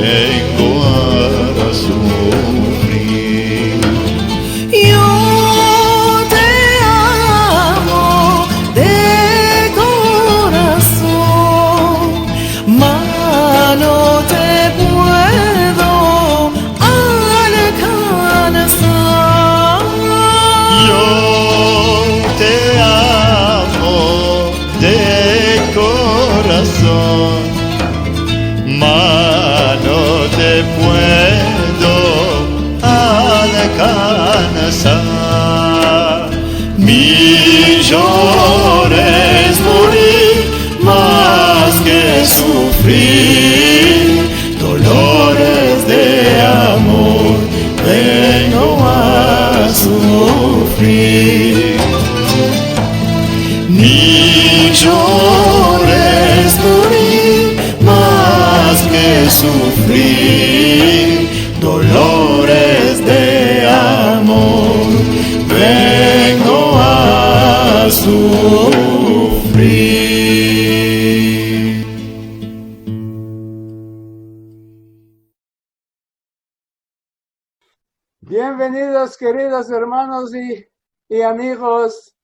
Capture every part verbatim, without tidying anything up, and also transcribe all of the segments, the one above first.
Vengo a sufrir. Yo te amo de korason, ma no te puedo alkanzar. Yo te amo de korason, ma no te puedo alkanzar. Mijor es murir mas ke sufrir. Dolores de amor vengo a sufrir. Mijor es murir mas ke sufrir. Dolores de amor vengo a sufrir. Bienvenidos, keridos ermanos i, i amigos,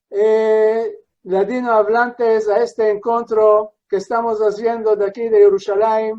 eh, ladino avlantes, a este enkontro ke estamos aziendo de aki de Yerushalayim.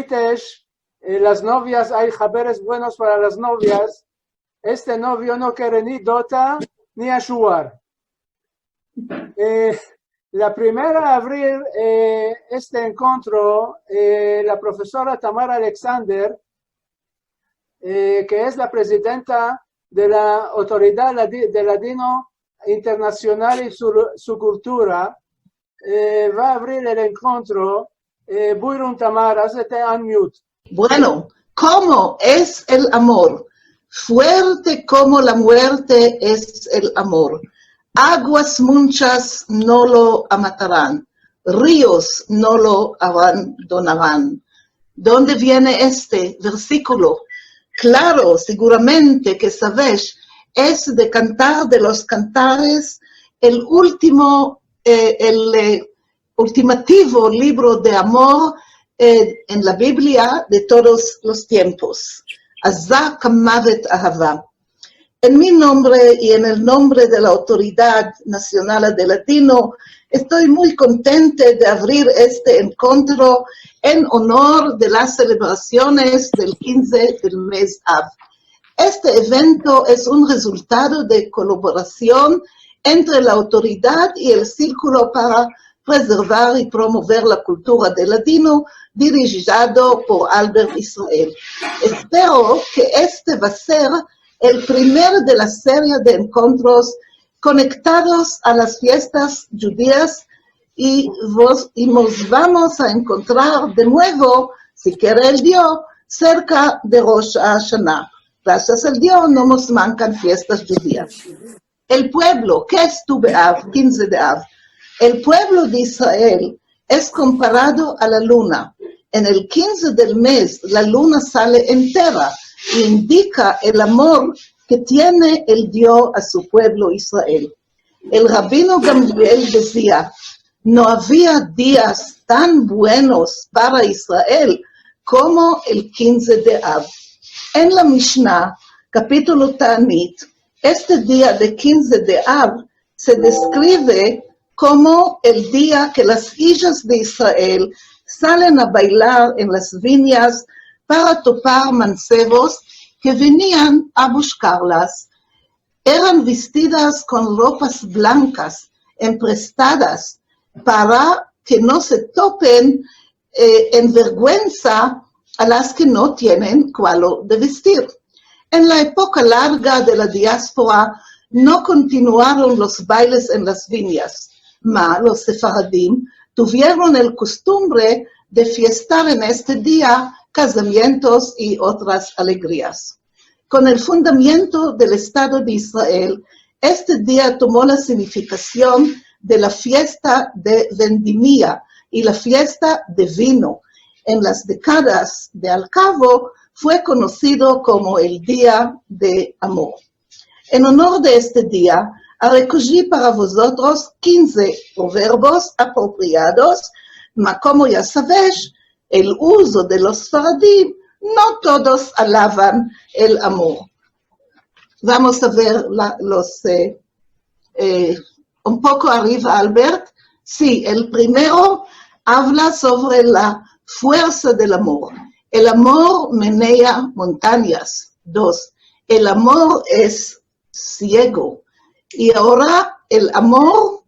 Itesh, eh, las novias, ay haberes buenos para las novias. Este novio no kere ni dota ni ashuar. Eh, la primera a avrir, eh, este enkontro, eh, la profesora Tamara Alexander, eh, ke es la prezidenta de la Autoridad Ladi-, de Ladino Internasional i su, su kultura, eh, va a avrir el enkontro. Eh, buyurun, Tamara, azte unmute. Bueno, ¿cómo es el amor? Fuerte como la muerte es el amor. Aguas munchas no lo amatarán, ríos no lo abandonarán. ¿Dónde viene este versículo? Claro, seguramente ke savesh, es de Kantar de los Kantares, el ultimo, eh, el, eh, ultimativo livro de amor, eh, en la Biblia de todos los tiempos. Aza kamavet ahava. En mi nombre i en el nombre de la Autoridad Nasional de Ladino, esto muy kontenta de avrir este enkontro en onor de las selebrasiones del kinze del mez Av. Este evento es un rezultado de kolaborasion entre la Autoridad i el Sirkulo para Prezervar i Promover la Kultura de Ladino, dirijido por Albert Israel. Espero ke este va a ser el primer de la serie de enkontros konektados a las fiestas djudias i vos, i mos vamos a enkontrar de muevo, si kere el Dio, serka de Rosh Ashana. Grasias al Dio, no mos mankan fiestas djudias. El puevlo, ke es Tu Be'av, kinze de Av? El puevlo de Israel es komparado a la luna. En el kinze del mez, la luna sale entera i indika el amor ke tiene el Dio a su puevlo Israel. El rabino Gamliel dizia, no avia dias tan buenos para Israel komo el kinze de Av. En la Mishna, kapitulo Ta'anit, este dia de kinze de Av se deskrive komo el dia ke las ijas de Israel salen a baylar en las vinyas para topar mansevos ke venian a bushkarlas. Eran vestidas kon ropas blankas, emprestadas, para ke no se topen, eh, en verguensa a las ke no tienen kualo de vestir. En la epoka larga de la diaspora no kontinuaron los bayles en las vinyas, ma los sefaradim tuvieron el kustumbre de fiestar en este dia kazamientos i otras alegrias. Kon el fundamiento del Estado de Israel, este dia tomo la signifikasion de la fiesta de vendimia i la fiesta de vino. En las dekadas de al kavo fue konosido komo el Dia de Amor. En onor de este dia, a rekoji para vozotros kinze proverbos apropriados, ma komo ya savesh, el uzo de los sefaradim, no todos alavan el amor. Vamos a ver la, los, eh, eh, un poko arriva, Albert. Si, el primero avla sovre la fuersa del amor. El amor menea montanyas. Dos, el amor es siego. I agora el amor,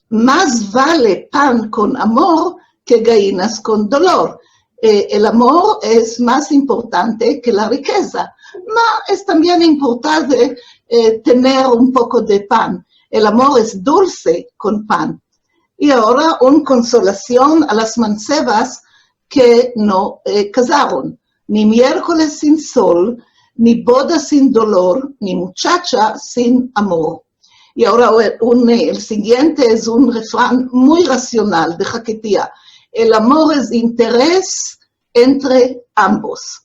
mas vale pan kon amor ke gainas kon dolor. Eh, el amor es mas importante ke la rikeza, ma es tambien importante, eh, tener un poko de pan. El amor es dulse kon pan. I agora un konsolasion a las mansevas ke no, eh, kazaron. Ni mierkoles sin sol, ni boda sin dolor, ni muchacha sin amor. I agora un, el siguiente es un refran muy rasional de Haketia. El amor es interes entre ambos.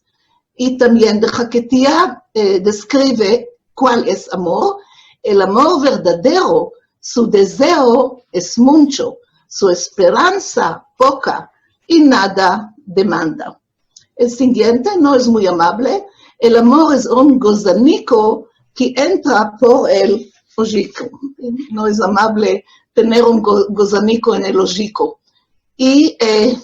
I tambien de Haketia, eh, deskrive kual es amor. El amor verdadero, su dezeo es muncho, su esperansa poka, i nada demanda. El siguiente no es muy amable. El amor es un gozaniko ke entra por el ojiko. No es amable tener un go-, gozaniko en el ojiko. I, eh,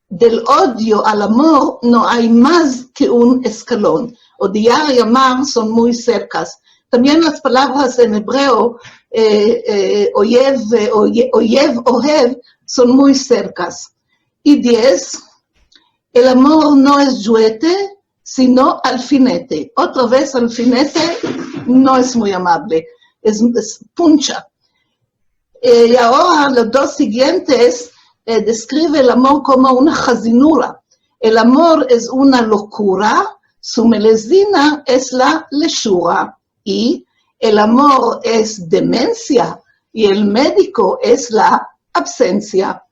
del odio al amor no ay mas ke un eskalon. Odiar i amar son muy serkas. Tambien las palavras en ebreo, eh, eh, oyev, eh, oye-, oyev, ohev, son muy serkas. I diez, el amor no es djuete, sino alfinete. Otra vez, alfinete no es muy amable, es, es puncha. Eh, i agora los dos siguientes, eh, deskrive el amor komo una hazinura. El amor es una lokura, su melezina es la leshura. I el amor es demensia, i el mediko es la absensia.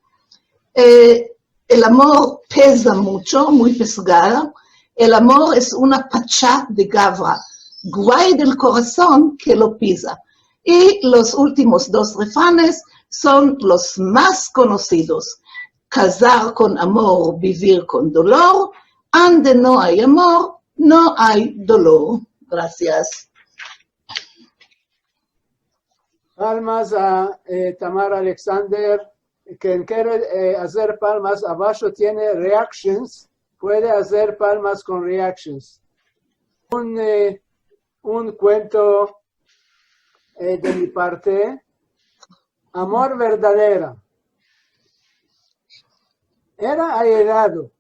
Eh, el amor peza muncho, muy pesgado. El amor es una pacha de gavra, guay del korason ke lo piza. I los ultimos dos refranes son los mas konosidos. Kazar kon amor, bivir kon dolor, ande no ay amor, no ay dolor. Grasias. Palmas a, eh, Tamar Alexander. Ken kere, eh, azer palmas, abasho tiene reactions, puede azer palmas kon reactions. Un, eh, un kuento, eh, de mi parte. Amor verdadero. Era ayegado,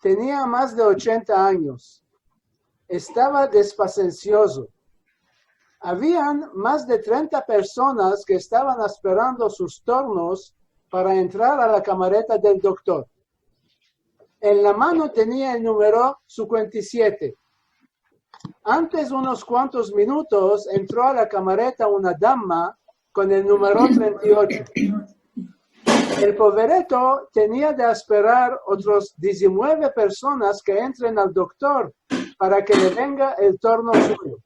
tenia mas de ochenta anyos. Estava despasensiozo. Avian mas de trenta personas ke estavan asperando sus tornos para entrar a la kamareta del doktor. En la mano tenia el numero sinkuenta i siete. Antes unos kuantos minutos entro a la kamareta una dama kon el numero trenta i ocho. El povereto tenia de asperar otros dizinueve personas ke entren al doktor para ke le venga el torno suyo.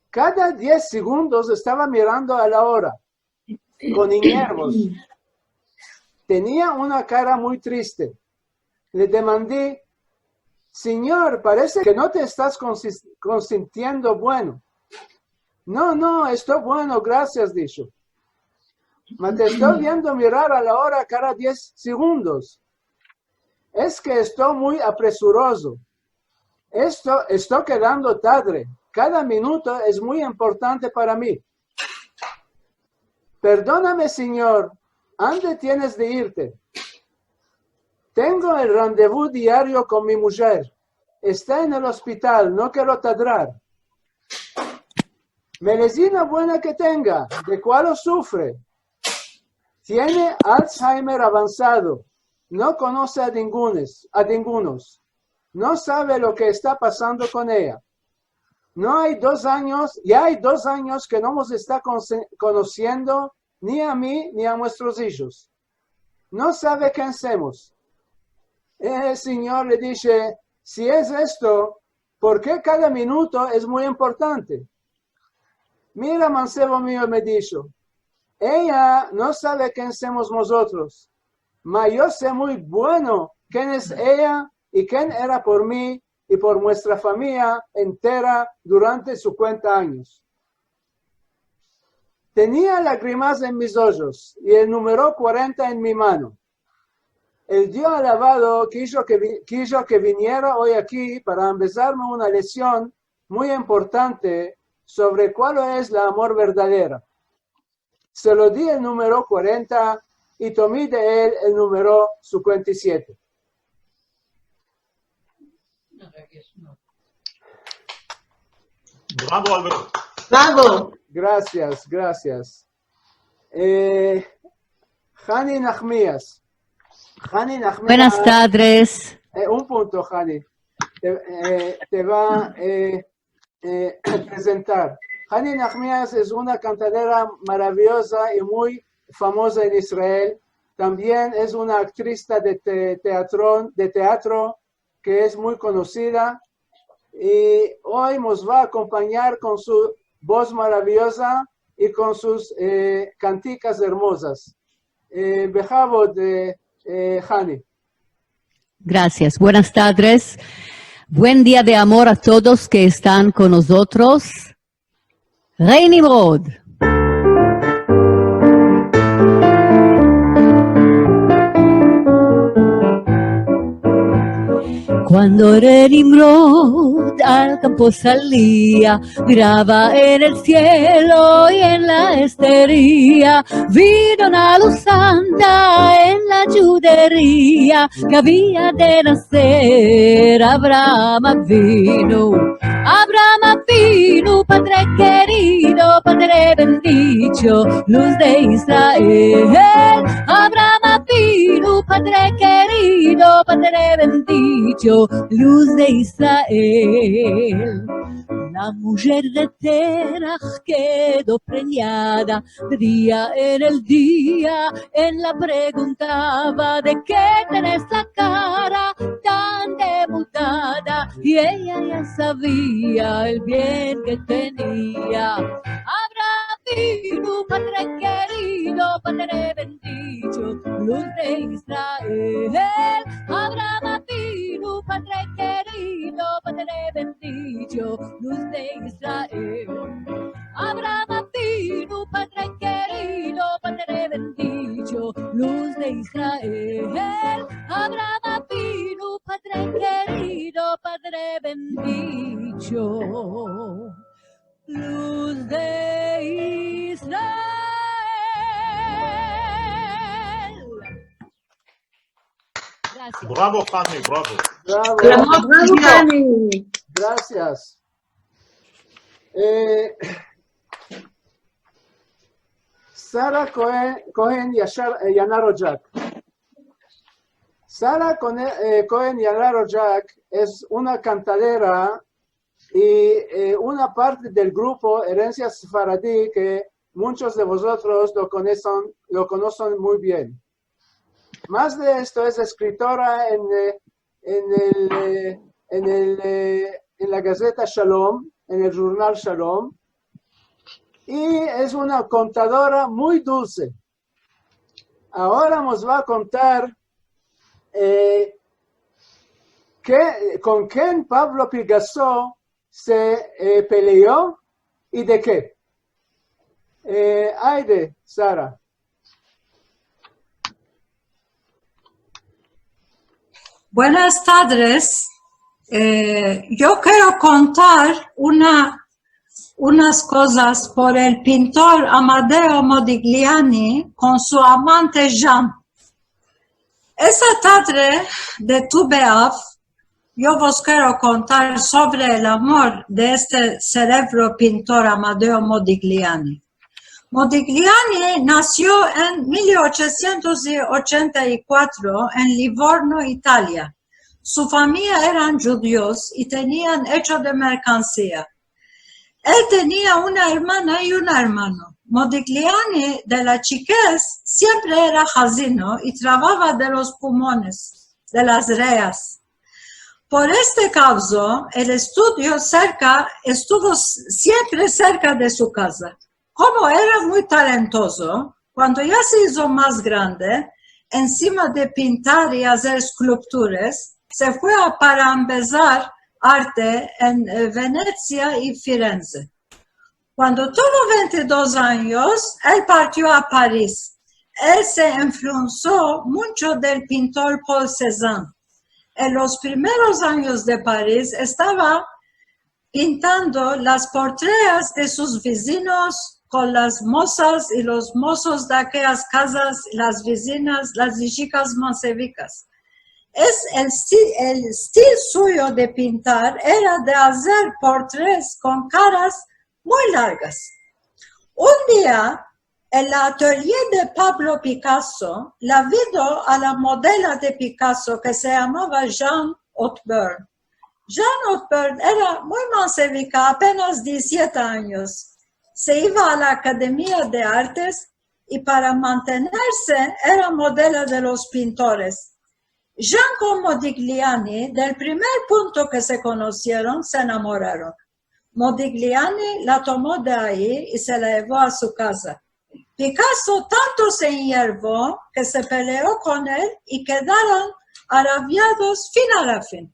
Kada diez segundos estava mirando a la ora kon inyervos. Tenia una kara muy triste. Le demandi: "Sinyor, parese ke no te estas konsis-, konsintiendo bueno." "No, no, esto bueno, grasias", disho. "Ma te esto viendo mirar a la ora kada diez segundos." "Es ke esto muy apresurozo. Esto, esto kedando tadre. Kada minuto es muy importante para mi." "Perdoname, sinyor, ande tienes de irte?" "Tengo el randevu diario kon mi mujer. Esta en el ospital, no kero tadrar." "Melezina buena ke tenga, de kualo sufre?" "Tiene Alzheimer avansado, no konose a dingunes, a dingunos. No save lo ke esta pasando kon eya. No ay dos anyos, ya ay dos anyos ke no mos esta konse-, konosiendo ni a mi ni a muestros ijos. No save ke asemos." "Eh, sinyor", le dishe, "si es esto, porke kada minuto es muy importante?" "Mira, mansevo mio", me disho, "eya no save ken semos mozotros, ma yo se muy bueno ken es eya i ken era por mi i por muestra famiya entera durante sinkuenta anyos." Tenia lagrimas en mis ojos i el numero kuarenta en mi mano. El Dio alavado kijo ke vi-, kijo ke viniera oy aki para ambezarme una lesion muy importante sovre kualo es la amor verdadera. Se lo di el numero kuarenta i tomi de el el numero sinkuenta i siete. Bravo, Alberto. Bravo. Grasias, grasias. Eh, Hani Nahmias. Hani Nahmias. Buenas tardes. Eh, un punto, Hani. Te, eh, te va, eh, eh, prezentar. Hani Nahmias es una kantadera maraviyoza i muy famoza en Israel. Tambien es una aktrista de te-, teatron-, de teatro ke es muy konosida. I oy mos va a akompanyar kon su boz maraviyoza i kon sus, eh, kantikas ermozas. Eh, behavod, eh, eh, Hani. Grasias. Buenas tardes. Buen dia de amor a todos ke estan kon mozotros. Rey Nimrod. Kuando el rey Nimrod al kampo salia, mirava en el sielo i en la esteria, vino una luz santa en la djuderia, ke avia de naser Avraham Avinu. Avraham Avinu, padre kerido, padre bendicho, luz de Israel. Avraham Avinu, padre kerido, padre bendicho, luz de Israel. La mujer de Terah kedo prenyada, de dia en el dia, el la preguntava: "De ke tienes la kara tan demudada?" I eya ya savia el bien ke tenia. Avraham Avinu, padre kerido, padre bendicho, luz de Israel. Avraham Avinu, padre kerido, padre bendicho, luz de Israel. Avraham Avinu, padre kerido, padre bendicho, luz de Israel. Avraham Avinu, padre kerido, padre bendicho, luz de Israel. Gracias. Bravo, Hani, bravo. Bravo. Bravo, Hani. Grasias. E, Sara Kohen, Kohen Yashar, e, Yanarojak. Sara Kone-, e, Kohen Yanarojak es una kantadera i, e, una parte del grupo Erensia Sefaradi ke munchos de vozotros lo konesen, lo konosen muy bien. Mas de esto, es eskritora en, e, en el, e, en el, e, en la gazeta Shalom, en el jurnal Shalom, i es una kontadora muy dulse. Agora mos va a kontar, e, ke, kon ken Pablo Picasso se, e, peleo i de ke. E, ayde, Sara. Buenas tardes. E, yo kero kontar una, unas kozas por el pintor Amadeo Modigliani kon su amante Jean. Esa tadre de Tu B'Av, yo vos kero kontar sovre el amor de este serebro pintor Amadeo Modigliani. Modigliani nasio en mil ochosientos i ochenta i kuatro en Livorno, Italia. Su famiya eran djudios i tenian echo de merkansia. El tenia una ermana i un ermano. Modigliani, de la chikez, siempre era hazino i travava de los pumones, de las reas. Por este kavzo, el estudio serka, estuvo s-, siempre serka de su kaza. Komo era muy talentozo, kuando ya se izo mas grande, ensima de pintar i azer eskulpturas, se fue a, para ambezar arte en, e, Venetsia i Firenze. Kuando tuvo vente i dos anyos, el partio a Paris. El se influenso muncho del pintor Paul Cézanne. En los primeros anyos de Paris estava pintando las portreas de sus vizinos kon las mozas i los mozos de akeyas kazas, las vizinas, las vijikas mansevikas. Es el esti-, el estil suyo de pintar era de azer portres kon karas muy largas. Un dia, en la atolye de Pablo Picasso, la vido a la modela de Picasso ke se yamava Jeanne Hotburn. Jeanne Hotburn era muy mansevika, apenas dizisiete anyos. Se iva a la Akademia de Artes i para mantenerse era modela de los pintores. Jeanne kon Modigliani, del primer punto ke se konosieron, se enamoraron. Modigliani la tomo de ayi i se la yevo a su kaza. Picasso tanto se enyervo ke se peleo kon el i kedaron araviados fin a la fin.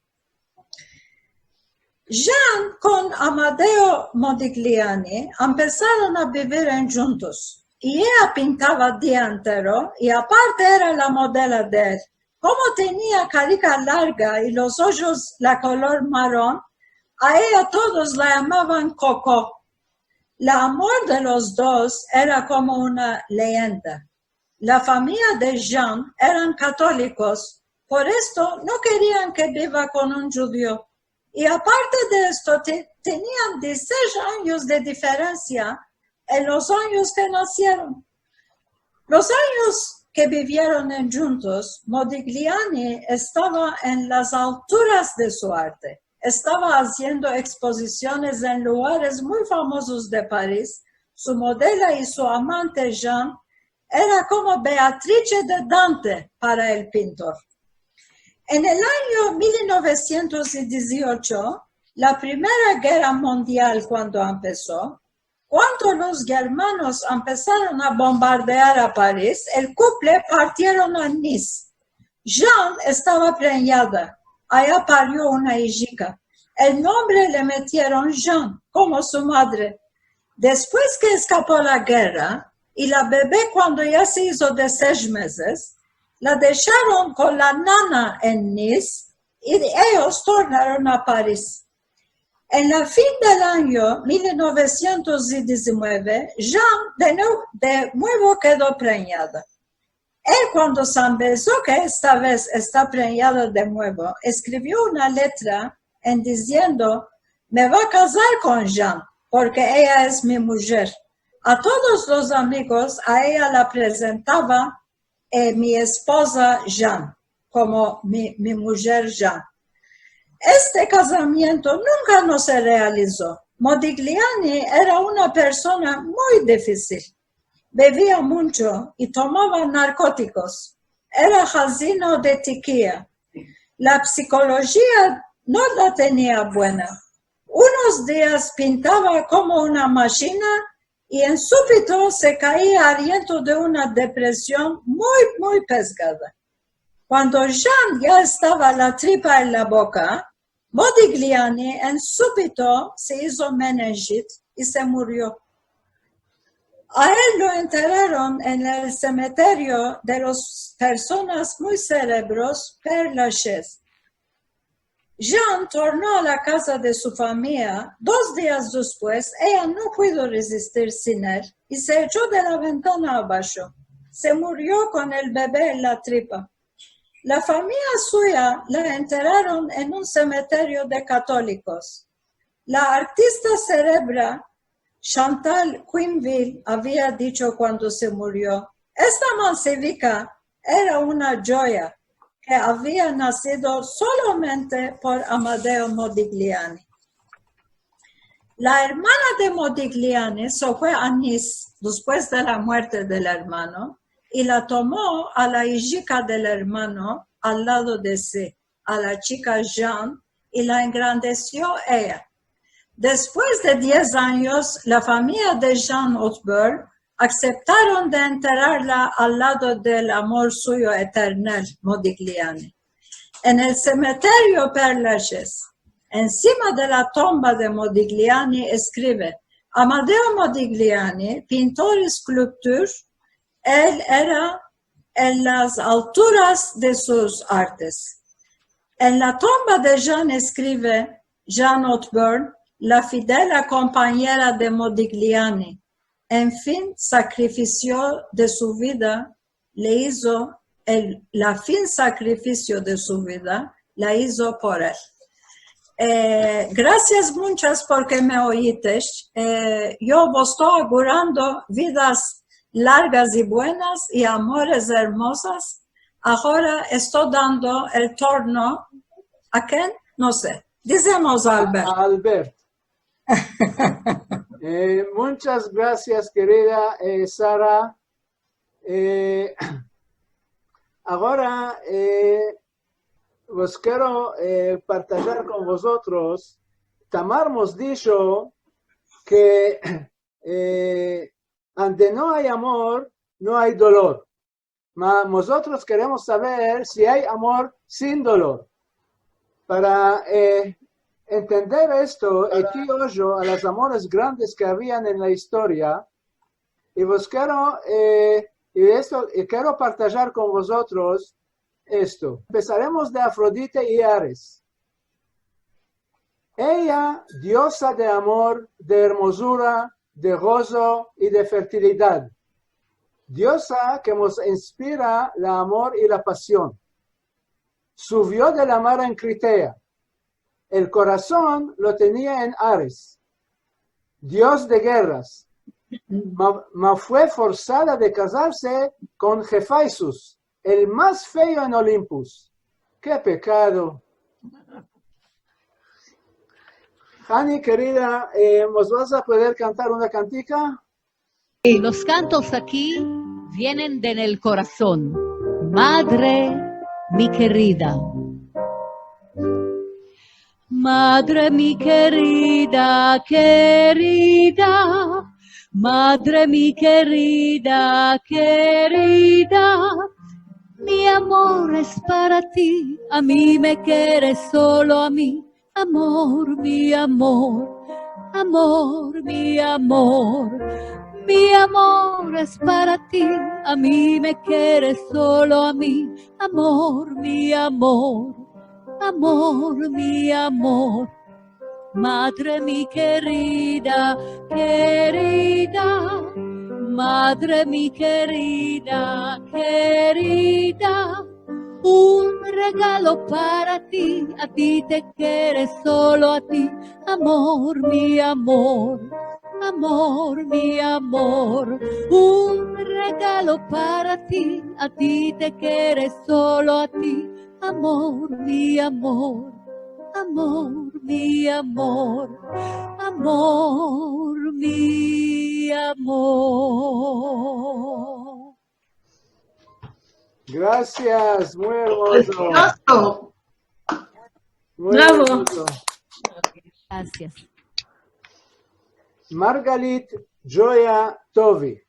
Jeanne kon Amadeo Modigliani empesaron a bivir endjuntos i eya pintava dia entero i aparte era la modela de el. Komo tenia karika larga i los ojos la kolor maron, a eya todos la yamavan Koko. La amor de los dos era komo una leyenda. La famiya de Jean eran katolikos, por esto no kerian ke biva kon un djudio. I aparte de esto, te-, tenian dizisesh anyos de diferensia en los anyos ke nasieron. Los anyos ke bivieron en djuntos, Modigliani estava en las alturas de su arte. Estava aziendo ekspozisiones en lugares muy famozos de Paris. Su modela i su amante Jean era komo Beatrice de Dante para el pintor. En el anyo mil novesientos i diziocho, la Primera Gerra Mundial kuando empeso, kuando los germanos empesaron a bombardear a Paris, el kuple partieron a Nice. Jean estava prenyada, aya pario una ijika. El nombre le metieron Jean, komo su madre. Despues ke eskapo la gerra, i la bebe kuando ya se izo de sesh mezes, la desharon kon la nana en Nice, i eyos tornaron a Paris. En la fin del anyo mil novesientos i dizienueve, Jean de nuevo, de nuevo kedo prenyada. El, kuando se ambezo ke esta vez esta prenyada de muevo, eskrivio una letra en diziendo: "Me va a kazar kon Jean, porke eya es mi mujer". A todos los amigos a eya la prezentava, eh, "mi espoza Jean", komo "mi, mi mujer Jean". Este kazamiento nunka no se realizo. Modigliani era una persona muy difisil. Bevia muncho i tomava narkotikos. Era hazino de tikia. La psikolojia no la tenia buena. Unos dias pintava komo una mashina i en supito se kaia ariento de una depresion muy, muy pezgada. Kuando Jean ya estava la tripa en la boka, Modigliani en supito se izo menenjit i se murio. A el lo enteraron en el semeterio de los personas muy selebros, Père Lachaise. Jean torno a la kaza de su famiya. Dos dias despues, eya no pudo rezistir sin el i se echo de la ventana abasho. Se murio kon el bebe en la tripa. La famiya suya la enteraron en un semeterio de katolikos. La artista selebra Chantal Quenneville avia dicho kuando se murio: "Esta mansevika era una djoya ke avia nasido solamente por Amadeo Modigliani". La ermana de Modigliani se fue a Nice despues de la muerte del ermano i la tomo a la ijika del ermano al lado de si, a la chika Jean, i la engrandesio eya. Despues de diez anyos, la famiya de Jean Otburn akseptaron de enterarla al lado del amor suyo eternel, Modigliani. En el semeterio Père Lachaise, ensima de la tomba de Modigliani, eskrive: "Amadeo Modigliani, pintor i eskulptor, el era en las alturas de sus artes". En la tomba de Jean eskrive Jean Otburn: "La fidela kompanyera de Modigliani, en fin sakrifisio de su vida, le izo el, la fin sakrifisio de su vida, la izo por el". Eh, grasias munchas porke me oyites. Eh, yo vos esto agurando vidas largas i buenas i amores ermozas. Agora esto dando el torno a ken? No se. Dizemos a Albert. A Albert. Eh, munchas grasias, kerida, eh, Sara. Eh, agora, eh, vos kero, eh, partajar kon vozotros. Tamar mos disho ke, eh, ande no ay amor, no ay dolor. Ma mozotros keremos saver si ay amor sin dolor. Para, eh, entender esto, eti ojo a los amores grandes ke avian en la istoria, i vos kero, eh, i esto, i kero partajar kon vozotros, esto. Empesaremos de Afrodite i Ares. Eya, dioza de amor, de ermozura, de gozo i de fertilidad. Dioza ke mos inspira la amor i la pasion. Suvio de la mar en Kritea. El korason lo tenia en Ares, dios de gerras. Ma, ma fue forsada de kazarse kon Hefaisus, el mas feo en Olimpus. Ke pekado! Hani, kerida, eh, mos vas a poder kantar una kantika? Los cantos aquí vienen de en el corazón. Madre, mi querida. Madre, mi querida, querida. Madre, mi querida, querida. Mi amor es para ti, a mi me keres solo a mi. Amor, mi amor, amor, mi amor. Mi amor es para ti, a mi me keres solo a mi. Amor, mi amor, amor, mi amor. Madre, mi querida, querida. Madre, mi querida, querida. Un regalo para ti, a ti te keres solo a ti. Amor, mi amor, amor, mi amor. Un regalo para ti, a ti te keres solo a ti. Amor, mi amor, amor, mi amor, amor, mi amor. Grasias, muy ermozo. Precioso. Muy ermozo. Grasias. Margalit Joya Tovi.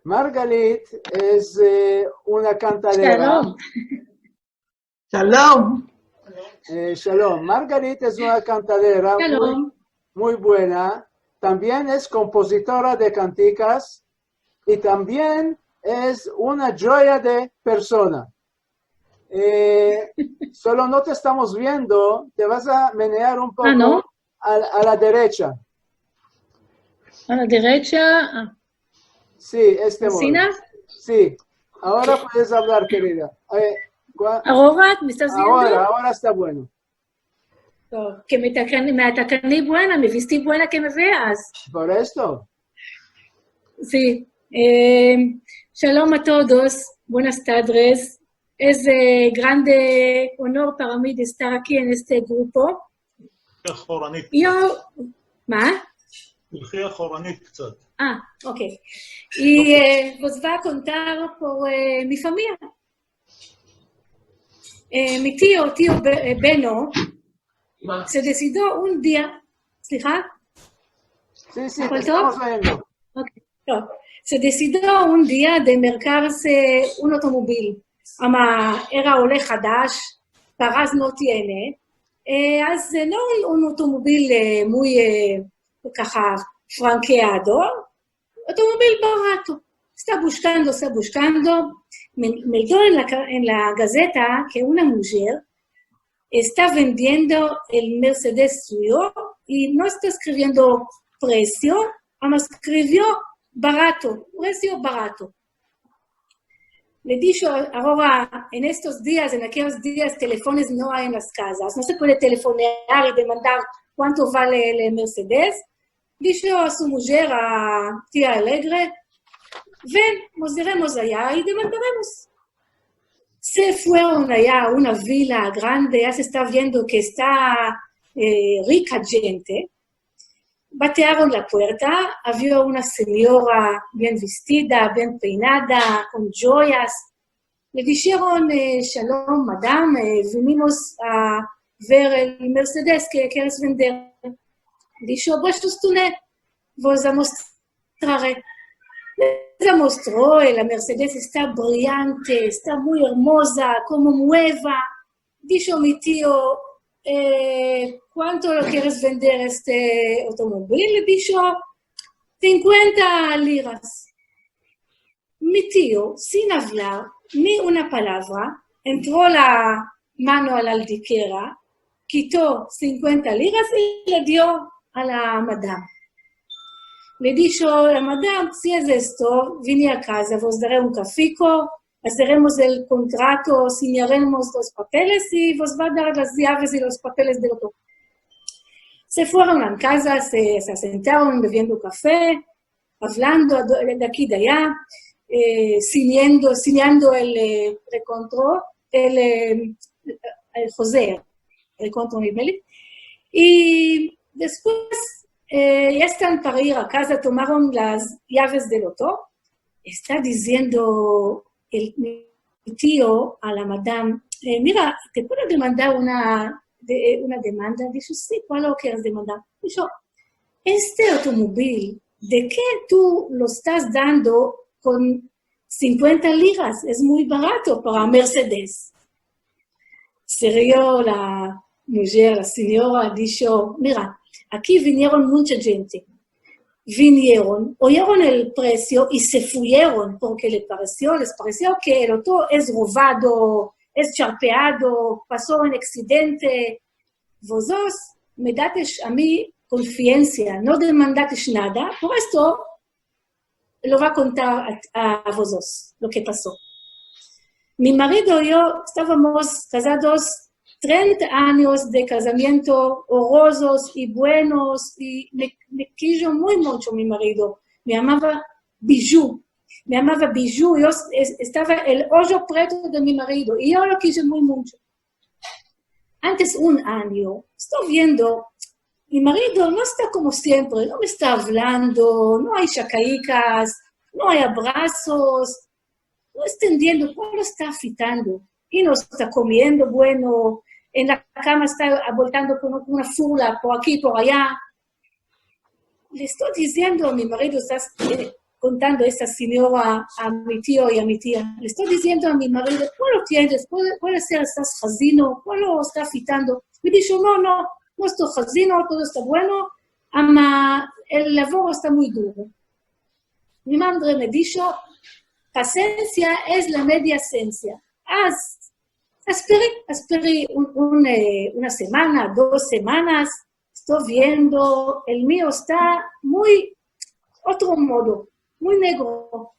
Margalit es, eh, una kantadera. Shalom. Shalom. Eh, shalom. Margalit es una kantadera muy, muy buena. Tambien es kompozitora de kantikas i tambien es una joya de persona. Eh, solo no te estamos viendo, te vas a menear un poko a, a la derecha. A la derecha. Si, este modo. Si. Agora puedes avlar, kerida. Eh, agora me estas viendo? Agora, agora esta bueno. Ke me atakani, me atakani buena, me visti buena ke me veas. Por esto. Si. Eh, shalom a todos, buenas tardes. Es, eh, grande onor para mi de estar aki en este grupo. אחורנית קצת. מה? תלכי אחורנית קצת. אה, אוקיי. I, eh, vos va a kontar por, eh, mi famiya. Eh, mi tio, tio Be-, eh, Beno, se desidio un dia, סליחה? Si, si, te estamos oyendo. אוקיי, טוב. Se desidio un dia de merkarse un otomobil. Ama era ole hadash, paras no tiene. Eh, אז, eh, no un, un otomobil, eh, muy, eh, kaha frankeado, otomobil barato. Esta bushkando, esta bushkando. Me, me meldo en la ka-, en la gazeta ke una mujer esta vendiendo el Mercedes suyo i no esta eskriviendo presio, ama eskrivio barato, presio barato. Le disho, agora, en estos dias, en akeyos dias, telefones no ay en las kazas, no se puede telefonear i demandar kuanto vale el Mercedes. Disho a su mujer, a tia Alegre, ven, mos iremos aya i demandaremos. Se fueron aya a una vila grande, ya se esta viendo ke esta, eh, rika djente. Batearon la puerta, avia una sinyora bien vistida, bien peinada, kon djoyas. Le disheron, eh, shalom, madam, eh, vinimos a ver el Mercedes ke keres vender. Disho, pues, vos tune, vos amostrare. Les amostro, eh, la Mercedes esta briyante, esta muy ermoza, komo mueva. Disho mi tio, eh, kuanto lo keres vender este otomobil? Disho, sinkuenta liras. mi tio, sin avlar ni una palavra, entro la mano a la aldikera, kito sinkuenta liras i le dio a la madam. Le disho la madam: "Si es esto, vini a kaza, vos dare un kafiko, azeremos el kontrato, sinyaremos los papeles i vos va dar las yaves i los papeles del oto." Se fueron a kaza, se, se asentaron beviendo kafe, avlando de, de aki de aya, eh, sinyando, sinyando el, eh, rekontro, el, eh, el hozer, rekontro, nidme li. I despues, eh, ya estan para ir a kaza, tomaron las yaves del oto. Esta diziendo el, mi tio a la madam: "Eh, mira, te puedo demandar una, de, eh, una demanda?" Disho: "Si, kualo keres demandar?" Disho: "Este otomobil, de ke tu lo estas dando kon sinkuenta liras? Es muy barato para Mersedes." Se rio la mujer, la sinyora, disho: "Mira, aki vinieron muncha djente. Vinieron, oyeron el presio i se fueron, porke le paresio, les paresio ke el oto es rovado, es charpeado, paso un aksidente. Vozos me datesh a mi konfiensia, no demandatesh nada, por esto lo vo a kontar a, a vozos lo ke paso. Mi marido i yo estavamos kazados trenta anyos de kazamiento orozos i buenos, i me, me kijo muy muncho mi marido. Me yamava Biju. Me yamava Biju. Yo es-, estava el ojo preto de mi marido i yo lo kije muy muncho. Antes un anyo, esto viendo, mi marido no esta komo siempre, no me esta avlando, no ay shakaikas, no ay abrasos, no esta entendiendo kualo esta afitando. I no esta komiendo bueno, en la kama esta aboltando kon una furla por aki, por aya. Le esto diziendo a mi marido, esta, eh, kontando esta sinyora a mi tio i a mi tia, le esto diziendo a mi marido: "Kualo tienes? Puede, puede ser estas hazino, kualo esta afitando?" Me disho: "No, no, no esto hazino, todo esta bueno, ama el lavoro esta muy duro." Mi madre me disho: "Pasensia es la media sensia." As-, asperi, asperi un, un, eh, una semana, dos semanas, esto viendo, el mio esta muy otro modo, muy negro.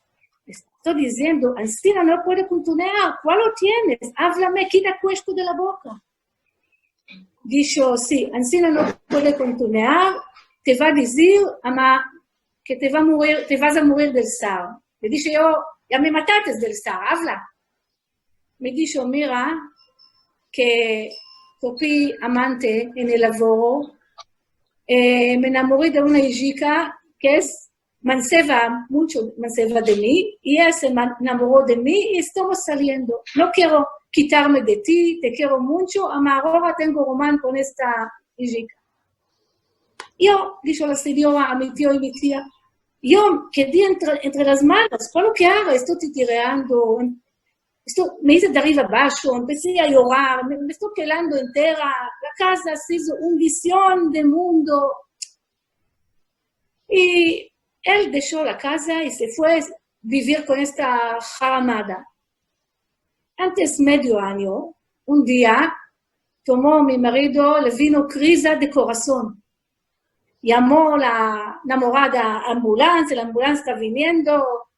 Esto diziendo: "Ansina no puede kontinuar, kualo tienes? Avlame, kita kueshko de la boka." Disho: "Si, ansina no puede kontinuar, te va a dizir, ama, ke te va a morir, te vas a morir del sar." Le dishe yo: "Ya me matates del sar, avla." Me disho: "Mira ke topi amante en el lavoro, eh, me enamori de una ijika ke es manseva, muncho manseva de mi, i eya se man-, enamoro de mi i estamos saliendo. No kero kitarme de ti, te kero muncho, ama agora tengo roman kon esta ijika." Yo, disho la sinyora a mi tio i mi tia, yo kedi entre, entre las manos, kualo ke aga, esto titireando, esto me ize de arriva abasho, empesi a yorar, me, me esto kelando entera, la kaza se izo un vision de mundo. I el desho la kaza i se fue bivir kon esta haramada. Antes medio anyo, un dia, tomo mi marido, le vino kriza de korason. Yamo la enamorada ambulans, la ambulans esta viniendo.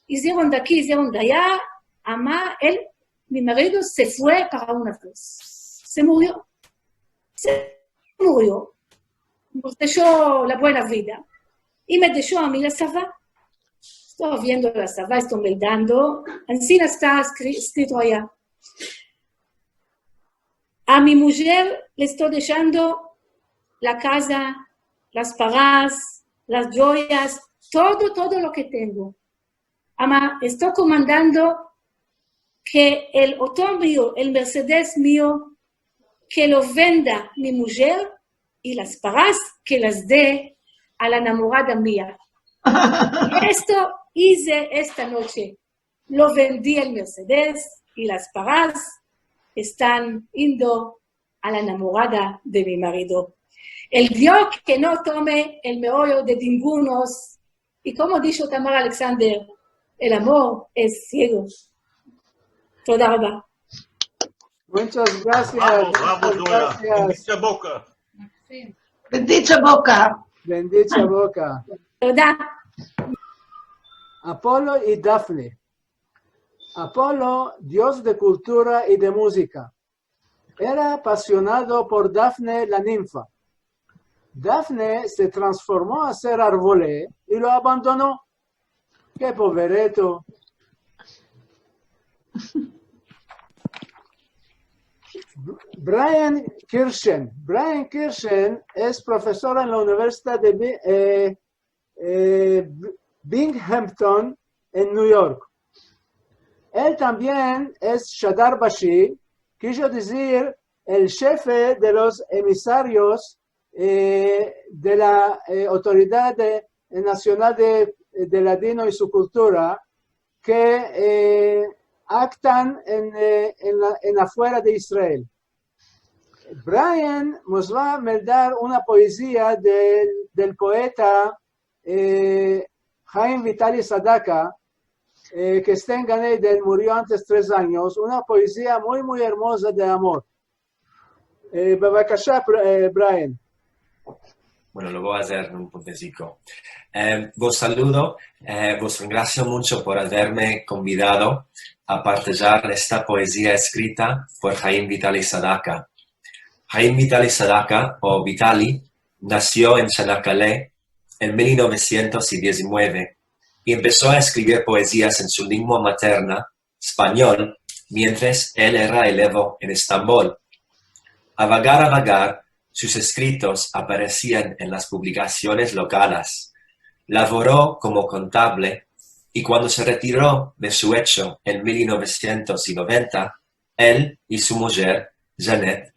Izieron de aki, izieron de aya, ama el, mi marido, se fue para una vez. Se murio. Se murio. Mos desho la buena vida. I me desho a mi la sava. Esto viendo la sava, esto meldando. Ansina esta eskri-, eskrito aya. A mi mujer le esto deshando la kaza, las paras, las djoyas, todo, todo lo ke tengo. Ama esto komandando ke el oto mio, el Mersedes mio, ke lo venda mi mujer i las paras ke las de a la enamorada mia. Esto ize esta noche. Lo vendi el Mersedes i las paras estan indo a la enamorada de mi marido. El Dio ke no tome el meoyo de ningunos. I komo disho Tamar Alexander, El amor es siego. Toda raba. Muchas gracias. Bravo, bravo, muchas Zoya. gracias. Bendicha boka. Bendicha boka. Bendicha boka. Toda. Apolo i Dafne. Apolo, dios de kultura i de muzika, era apasionado por Dafne la ninfa. Dafne se transformo a ser arvole i lo abandono. Ke povereto. Brian Kirschen. Brian Kirschen es profesor en la Universidad de Bi- eh, eh, Binghamton en New York. El tambien es Shadar Bashi, kijo dizir, el shefe de los emisarios eh, de la eh, Autoridad de- Nasional de, de Ladino i su Kultura, ke eh, aktan en, eh, en, la- en afuera de Israel. Brian mos va a meldar una poezia del, del poeta eh, Haim Vitali Sadaka, eh, ke esta en Gan Eden, murio antes tres anyos, una poezia muy, muy ermoza de amor. Eh, bevakasha, Br- eh, Brian. Bueno, lo vo a azer en un puenteziko. Eh, vos saludo, eh, vos grasio muncho por averme konvidado a partajar esta poezia eskrita por Haim Vitali Sadaka. Haim Vitali Sadaka, o Vitali, nasio en Chanakale en mil novesientos i diezinueve i empeso a eskrivir poezias en su lengua materna, espanyol, mientres el era elevo en Estambol. A vagar, a vagar, sus eskritos aparesian en las publikasiones lokalas. Lavoro komo kontable i kuando se retiro de su echo en mil novesientos i noventa, el i su mujer, Janet,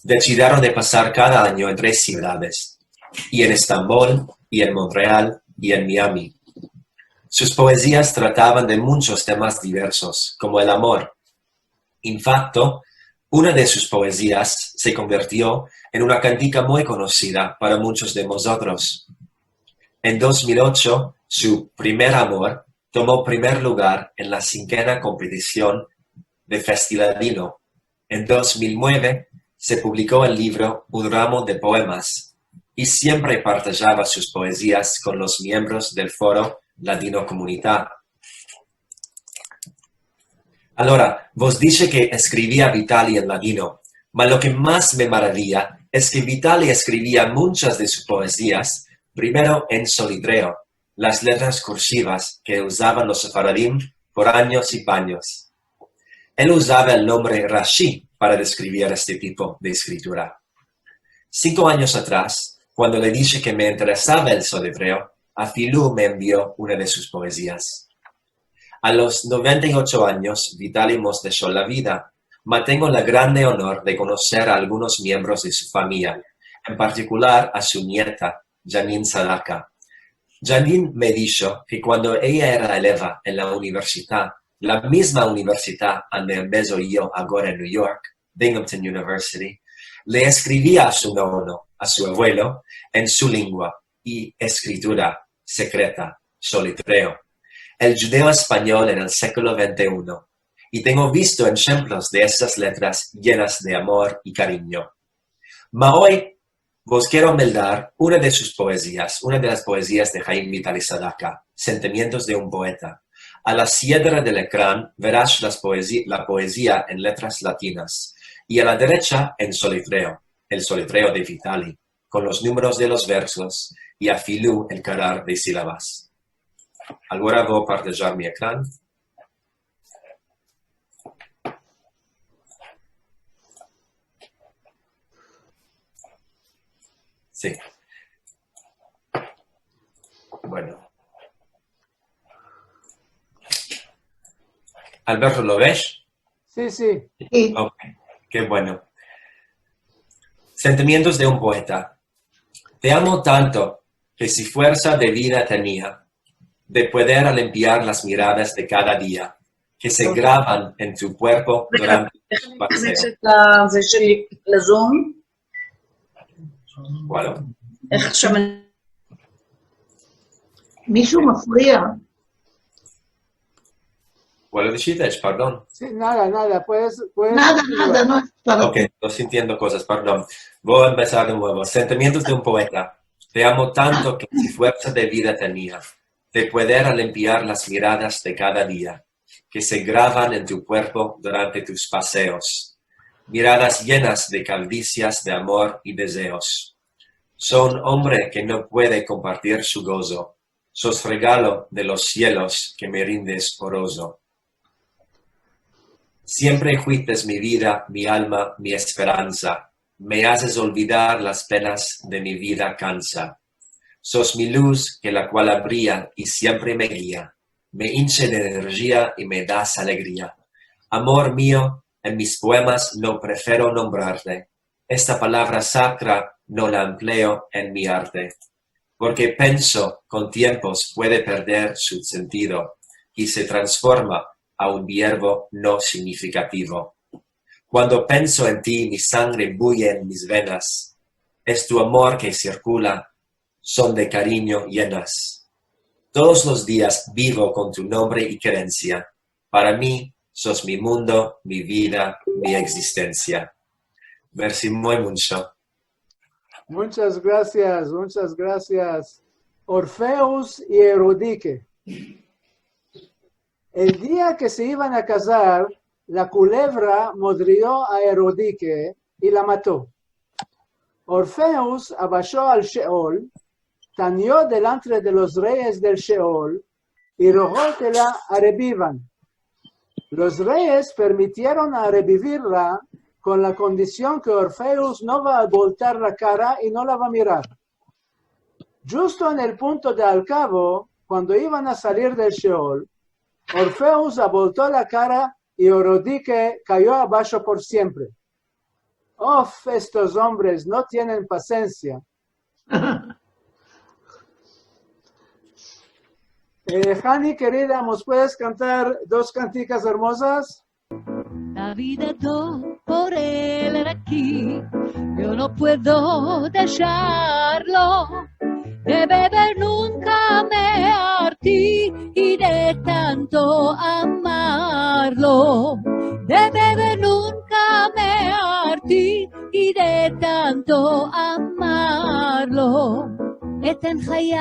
desidiron de pasar kada anyo en tres sivdades, i en Estambol, i en Montreal, i en Miami. Sus poezias tratavan de munchos temas diversos, komo el amor. En fakto, una de sus poezias se konvertio en una kantika muy konosida para munchos de mozotros. En dos mil ocho, su Primer amor tomo primer lugar en la sinkena kompetision de Festiladino. En dos mil nueve se publiko el livro Un ramo de poemas i siempre partajava sus poezias kon los miembros del Foro Ladino Komunita. Alora, vos dishe ke eskrivia Vitali en ladino, ma lo ke mas me maravia es ke Vitali eskrivia munchas de sus poezias primero en solitreo, las letras kursivas ke uzavan los sefaradim por anyos i panyos. El uzava el nombre Rashi para deskrivir este tipo de eskritura. Sinko anyos atras, kuando le dishe ke me interesava el solitreo, Afilu me envio una de sus poezias. A los noventa i ocho anyos, Vitali mos desho la vida, ma tengo la grande onor de konoser a algunos miembros de su famiya, en partikular a su nieta, Janine Sadaka. Janine me disho ke kuando eya era eleva en la universita, la mizma universita ande embezo yo agora en New York, Binghamton University, le eskrivia a su nono, a su avuelo, en su lengua i eskritura sekreta, solitreo. El djudeo-espanyol en el siglo vente i uno, i tengo visto enshemplos de estas letras yenas de amor i karinyo. Ma oy vos kero meldar una de sus poezias, una de las poezias de Haim Vitali Sadaka, Sentimientos de un poeta. A la siedra del ekran veras las poezi- la poezia en letras latinas, i a la derecha en solitreo, el solitreo de Vitali, kon los numeros de los versos i Afilu el karar de silabas. Agora vo a partajar mi ekran. Si. Bueno. Alberto, lo ves? Si, si. Ok, ke bueno. Sentimientos de un poeta. Te amo tanto ke si fuersa de vida tenia, de pueder alimpiar las miradas de kada dia, ke se gravan en tu kuerpo durante su paseo. זה של, זה של לזום? Bueno. איך שמע? מישהו מפריע. Vuelvo a decir, pardon. Si, nada, nada, puedes, puedes continuar. Nada, nada, no, pardon. Ok, esto sintiendo kozas, pardon. Vo a empesar de muevo. Sentimientos de un poeta. Te amo tanto ke si fuersa de vida tenia, te puedera limpiar las miradas de kada dia, ke se gravan en tu kuerpo durante tus paseos. Miradas yenas de kaldizias de amor i dezeos. So un ombre ke no puede kompartir su gozo. Sos regalo de los sielos ke me rindes orozo. Siempre fuistes mi vida, mi alma, mi esperansa. Me azes olvidar las penas de mi vida kansa. Sos mi luz ke la kual bria i siempre me gia. Me inche de enerjia i me das alegria. Amor mio, en mis poemas no prefero nombrarte. Esta palavra sakra no la empleo en mi arte, porke penso kon tiempos puede perder su sentido i se transforma a un verbo no signifikativo. Kuando penso en ti, mi sangre buye en mis venas. Es tu amor ke sirkula, son de karinyo yenas. Todos los dias bivo kon tu nombre i kerensia. Para mi, sos mi mundo, mi vida, mi egzistensia. Mersi muy muncho. Muchas gracias, muchas gracias. Orfeus i Euridike. El dia ke se ivan a kazar, la kulevra modrio a Euridike i la mato. Orfeus abasho al Sheol, tanyo delantre de los reyes del Sheol i rogo ke la rebivan. Los reyes permitieron a rebivirla kon la kondision ke Orfeus no va a boltar la kara i no la va a mirar. Djusto en el punto de al kavo, kuando ivan a salir del Sheol, Orfeus abolto la kara i Euridike kayo abasho por siempre. Of, estos ombres no tienen pasensia. Eh, Hani, kerida, mos puedes kantar dos kantikas ermozas? La vida do por el raki, yo no puedo desharlo. De beber nunka me arti i de tanto amarlo. De beber nunka me arti i de tanto amarlo. אתן חיי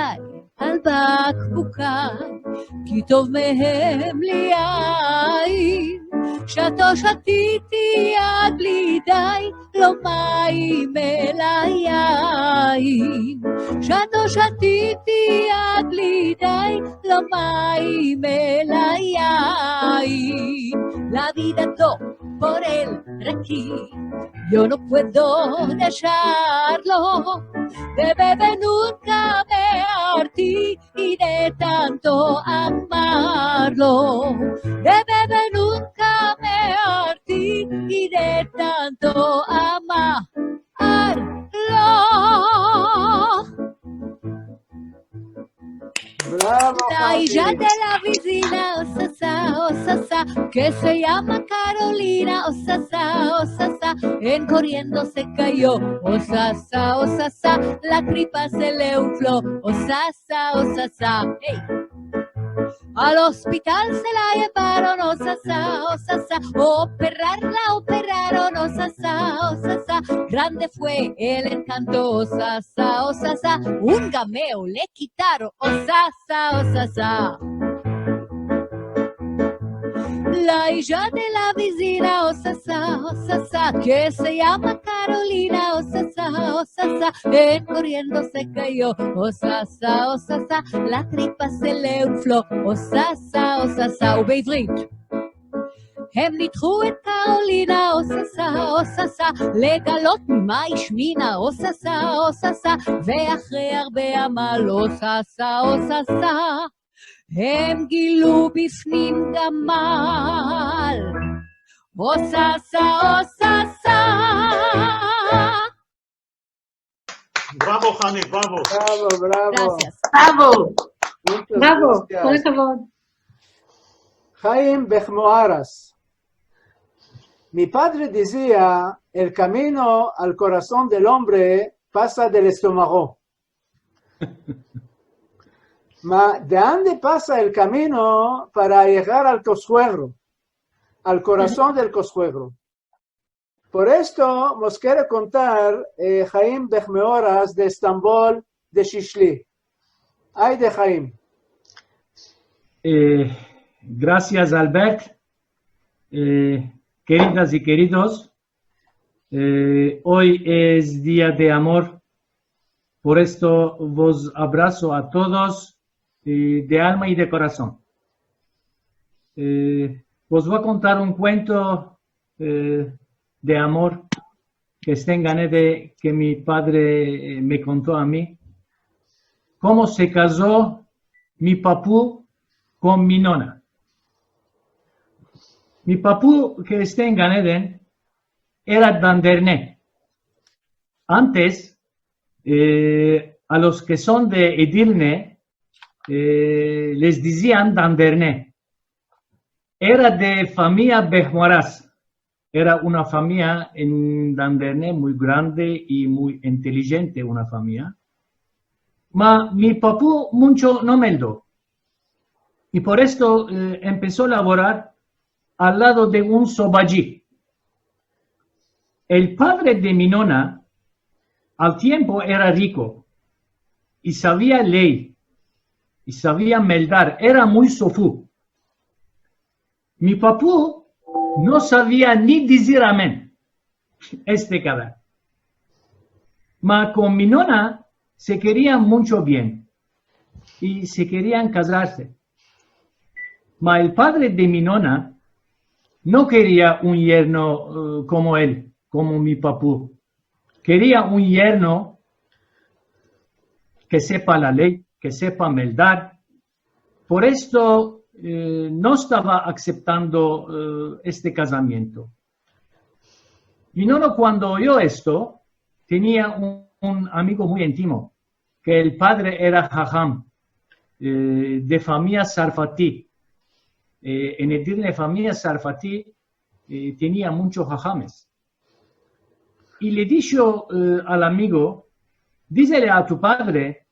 על בקבוקה, כי טוב מהם לי יין. שתו שתיתי עד בלי די, לא מים אלא יין. שתו שתיתי עד בלי די, לא מים אלא יין. La vida do por el raki, yo no puedo desharlo. De beber nunka me arti i de tanto amarlo. De beber nunka me arti i de tanto amarlo. Bravo, Hani. La ija de la vizina, o sa sa, o sa sa, ke se yama Karolina, o sa sa, o sa sa, en koriendo se kayo, o sa sa, o sa sa, la tripa se le unflo, o sa sa, o sa sa. Hey. Al ospital se la yevaron, o sa sa, o sa sa, operarla operaron, o sa sa, o sa sa, grande fue el enkanto, o sa sa, o sa sa, un gameo le kitaron, o sa sa, o sa sa. La ija de la vizina, o sa sa, o sa sa, ke se yama Karolina, o sa sa, o sa sa, en koriendo se kayo, o sa sa, o sa sa, la tripa se le unflo, o sa sa, o sa sa, ובעברית. הם ניתחו את קרולינה, או ססה, או ססה, לגלות ממה השמינה, או ססה, או ססה, ואחרי הרבה עמל, או ססה, או ססה, הם גילו בפנים גמל. או ססה, או ססה. Bravo, Hani, bravo. Bravo, bravo. Gracias. Bravo. Muchas gracias. Bravo, כל הכבוד. Haim Bechmoaras. Mi padre dizia, el kamino al korason del ombre pasa del estomago. Ma, de ande pasa el kamino para yegar al kosuegro, al korason del kosuegro? Por esto mos kere kontar, eh, Haim Behmeoras de Estambol, de Shishli. Ayde, Haim. Eh, grasias, Albert. Eh, keridas i keridos, eh, oy es dia de amor. Por esto vos abraso a todos, eh, de alma i de korason. Eh, vos vo a kontar un kuento, eh, de amor ke esto enganede ke mi padre, eh, me konto a mi, komo se kazo mi papu kon mi nona. Mi papu, ke esto enganede, era d'Anderne. Antes, eh, a los ke son de Edirne, eh, les dizian d'Anderne. Era de famiya Behmoras. Era una famiya en d'Anderne muy grande i muy intelijente, una famiya. Ma mi papu muncho no meldo. I por esto, eh, empeso a lavorar al lado de un sobaji. El padre de mi nona, al tiempo, era riko i savia ley, i savia meldar, era muy sofu. Mi papu no savia ni dizir amen. Este kada. Ma kon mi nona se kerian muncho bien i se kerian kazarse. Ma el padre de mi nona no keria un yerno, eh, komo el, komo mi papu. Keria un yerno ke sepa la ley, ke sepa meldar. Por esto, eh, no estava aseptando, eh, este kazamiento. Mi nono, kuando oyo esto, tenia un, un amigo muy intimo, ke el padre era haham, eh, de famiya sarfati. Eh, en Edirne, famiya sarfati, eh, tenia muncho hahames. I le disho, eh, al amigo: "Dizele a tu padre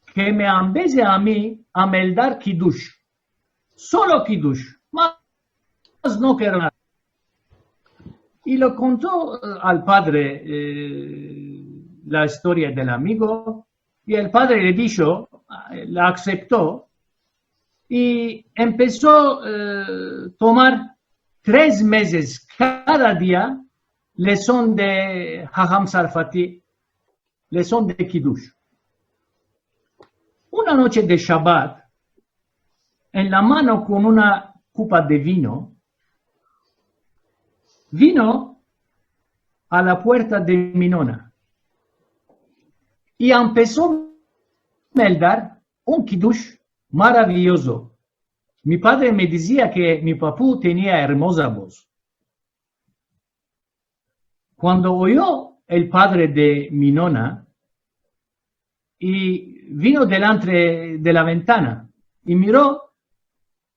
ke me ambeze a mi a meldar kidush. Solo kidush. Mas no kero nada." I le konto, eh, al padre, eh, la istoria del amigo, i el padre le disho, eh, la asepto, i empeso, eh, tomar tres mezes kada dia leson de haham sarfati, leson de kidush. Una noche de Shabat, en la mano kon una kupa de vino, vino a la puerta de mi nona i empeso a meldar un kidush maraviyozo. Mi padre me dizia ke mi papu tenia ermoza voz. Kuando oyo el padre de mi nona, i vino delantre de la ventana, i miro,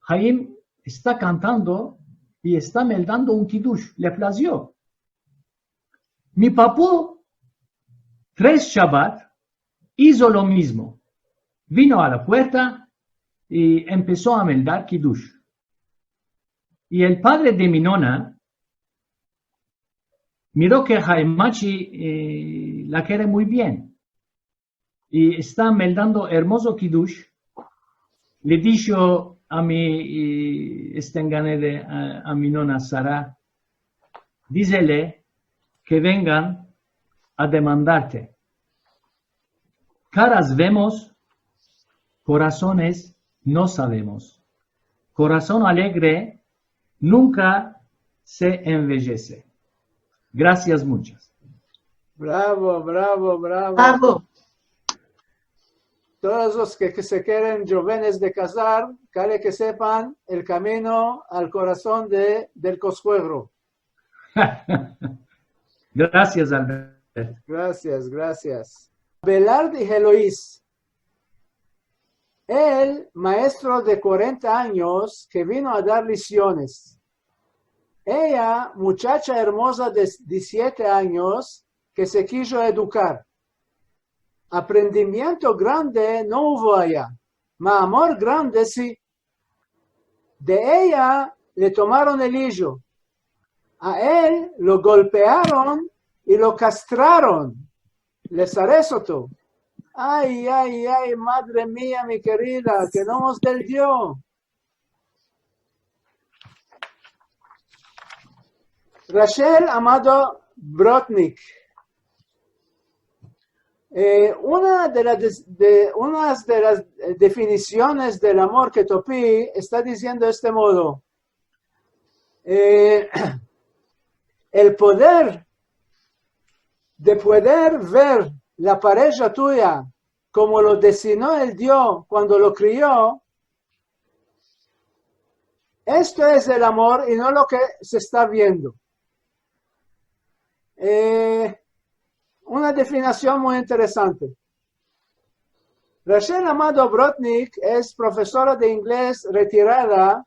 Haim esta kantando i esta meldando un kidush, le plazio. Mi papu, tres Shabat, izo lo mizmo. Vino a la puerta i empeso a meldar kidush. I el padre de mi nona miro ke Haimachi, eh, la kere muy bien i esta meldando ermozo kidush, le disho a mi, eh, este enganede, a, a mi nona Sara, dizele ke vengan a demandarte. Karas vemos, korasones no savemos. Korason alegre nunka se envejese. Grasias munchas. Bravo, bravo, bravo. Bravo. Todos los ke, ke se keren jovenes de kazar, kale ke sepan el kamino al korason de, del kosuegro. Grasias, Albert. Grasias, grasias. Belard i Helois. El, maestro de kuarenta anyos ke vino a dar lesiones. Eya, muchacha ermoza de dizisiete anyos ke se kijo edukar. Aprendimiento grande no uvo aya. ma amor grande si. De eya le tomaron el ijo. A el lo golpearon i lo kastraron. Lezares oto. Ay, ay, ay, madre mia, mi kerida, ke no mos del Dio. Rachel Amado Brotnick. Eh, una de la des-, de, unas de las, eh, definisiones del amor ke topi esta diziendo este modo. Eh, el poder de pueder ver la pareja tuya komo lo destinó el Dio kuando lo krio, esto es el amor i no lo ke se esta viendo. Eh, una definision muy interesante. Rachel Amado Brotnick es profesora de inglez retirada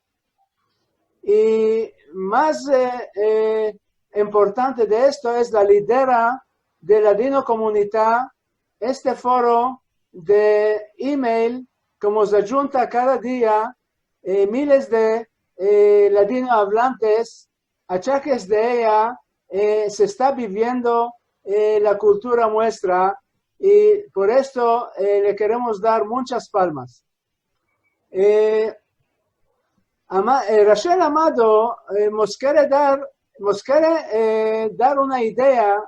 i mas, eh, eh, importante de esto es la lidera de Ladinokomunita, este foro de email ke mos ayunta kada dia, eh, miles de, eh, ladinoavlantes, achakes de eya, eh, se esta biviendo, eh, la kultura muestra, i por esto, eh, le keremos dar munchas palmas. Eh, Ama-, eh, Rachel Amado, eh, mos kere dar, mos kere, eh, dar una idea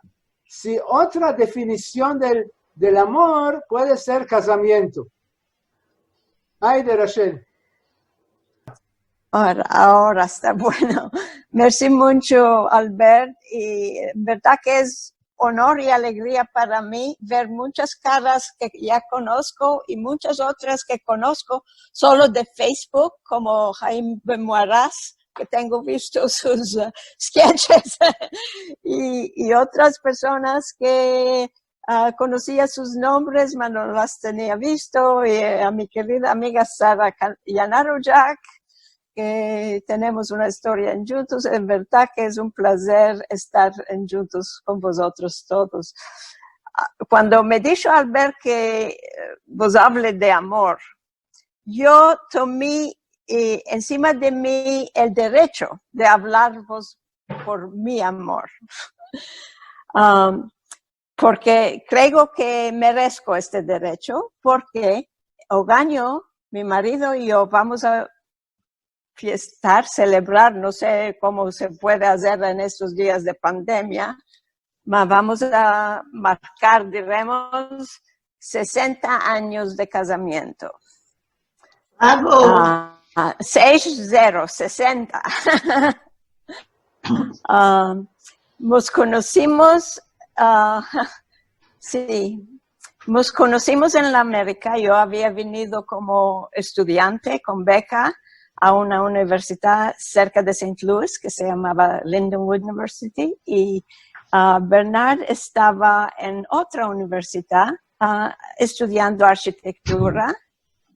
si otra definision del, del amor puede ser kazamiento. Ay de Rachel. Agora, agora esta bueno. Mersi muncho, Albert, i en verdad ke es onor i alegria para mi ver munchas karas ke ya konosko i munchas otras ke konosko solo de Facebook, komo Haim Ben Muaraz, ke tengo visto sus, eh, sketches, i, i otras personas ke, ah, konosia sus nombres, ma no las tenia visto, i, eh, a mi kerida amiga Sara Ka-, Yanarujak, ke tenemos una istoria endjuntos. En verdad ke es un plazer estar endjuntos kon vozotros todos. Ah, kuando me disho Albert ke, eh, vos avle de amor, yo tomi, eh, ensima de mi el derecho de avlarvos por mi amor. Am, porke kreo ke meresko este derecho, porke oganyo, mi marido i yo vamos a fiestar, selebrar, no se komo se puede azer en estos dias de pandemia, ma vamos a markar, diremos, sesenta anyos de kazamiento. Bravo. Ah, seis zero, sesenta. Ah, mos konosimos, ah, si, mos konosimos en la Amerika. Yo avia venido komo estudiante kon beka a una universidad serka de Saint Louis ke se yamava Lindenwood University, i, ah, Bernard estava en otra universidad, ah, estudiando arkitektura,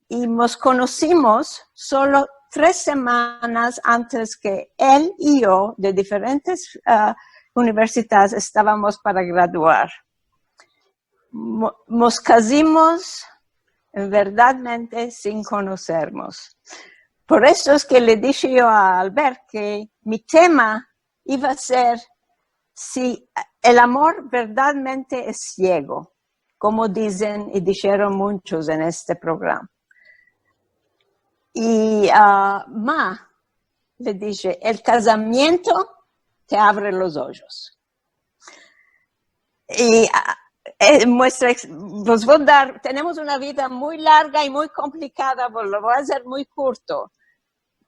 i mos konosimos solo tres semanas antes ke el i yo de diferentes, ah, universidades estavamos para graduar. Mo-, mos kazimos en verdadmente sin konosermos. Por esto es ke le dishe yo a Albert ke mi tema iva a ser si el amor verdadmente es siego, komo dizen i disheron munchos en este programa. I, ah, ma, le dishe, el kazamiento te avre los ojos. I, ah, eh, muestra, ex-, vos vo a dar, tenemos una vida muy larga i muy komplikada, vos lo vo a azer muy kurto,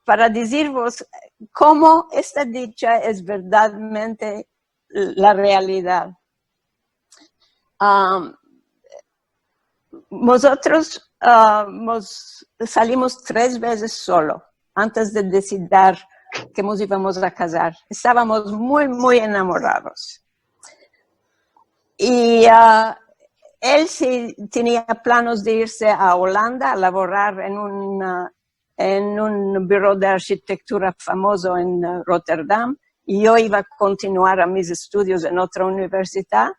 para dizirvos komo esta dicha es verdadmente la realidad. Am, mozotros, ah, mos salimos tres vezes solo antes de desidar ke mos ivamos a kazar. Estavamos muy, muy enamorados. I, ah, el si tenia planos de irse a Olanda a lavorar en un, ah, en un buro de arkitektura famozo en, ah, Rotterdam, i yo iva a kontinuar a mis estudios en otra universidad,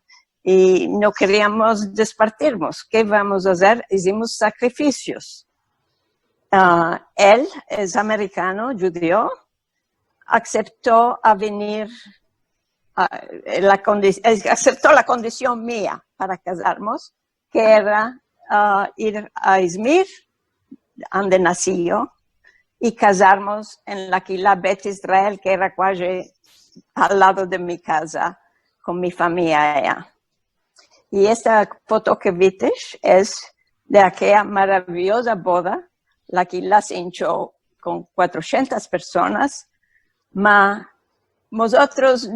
i no keriamos despartirmos. Ke vamos a azer? Izimos sakrifisios. Ah, el es amerikano, djudio, aksepto a venir, ah, la kondi-, eh, aksepto la kondision mia para kazarmos, ke era, ah, ir a Izmir, ande nasi yo, i kazarmos en la Kila Bet Israel, ke era kuaji al lado de mi kaza, kon mi famiya aya. I esta foto ke vites es de akeya maraviyoza boda, la Kila se incho kon kuatrosientas personas, ma mozotros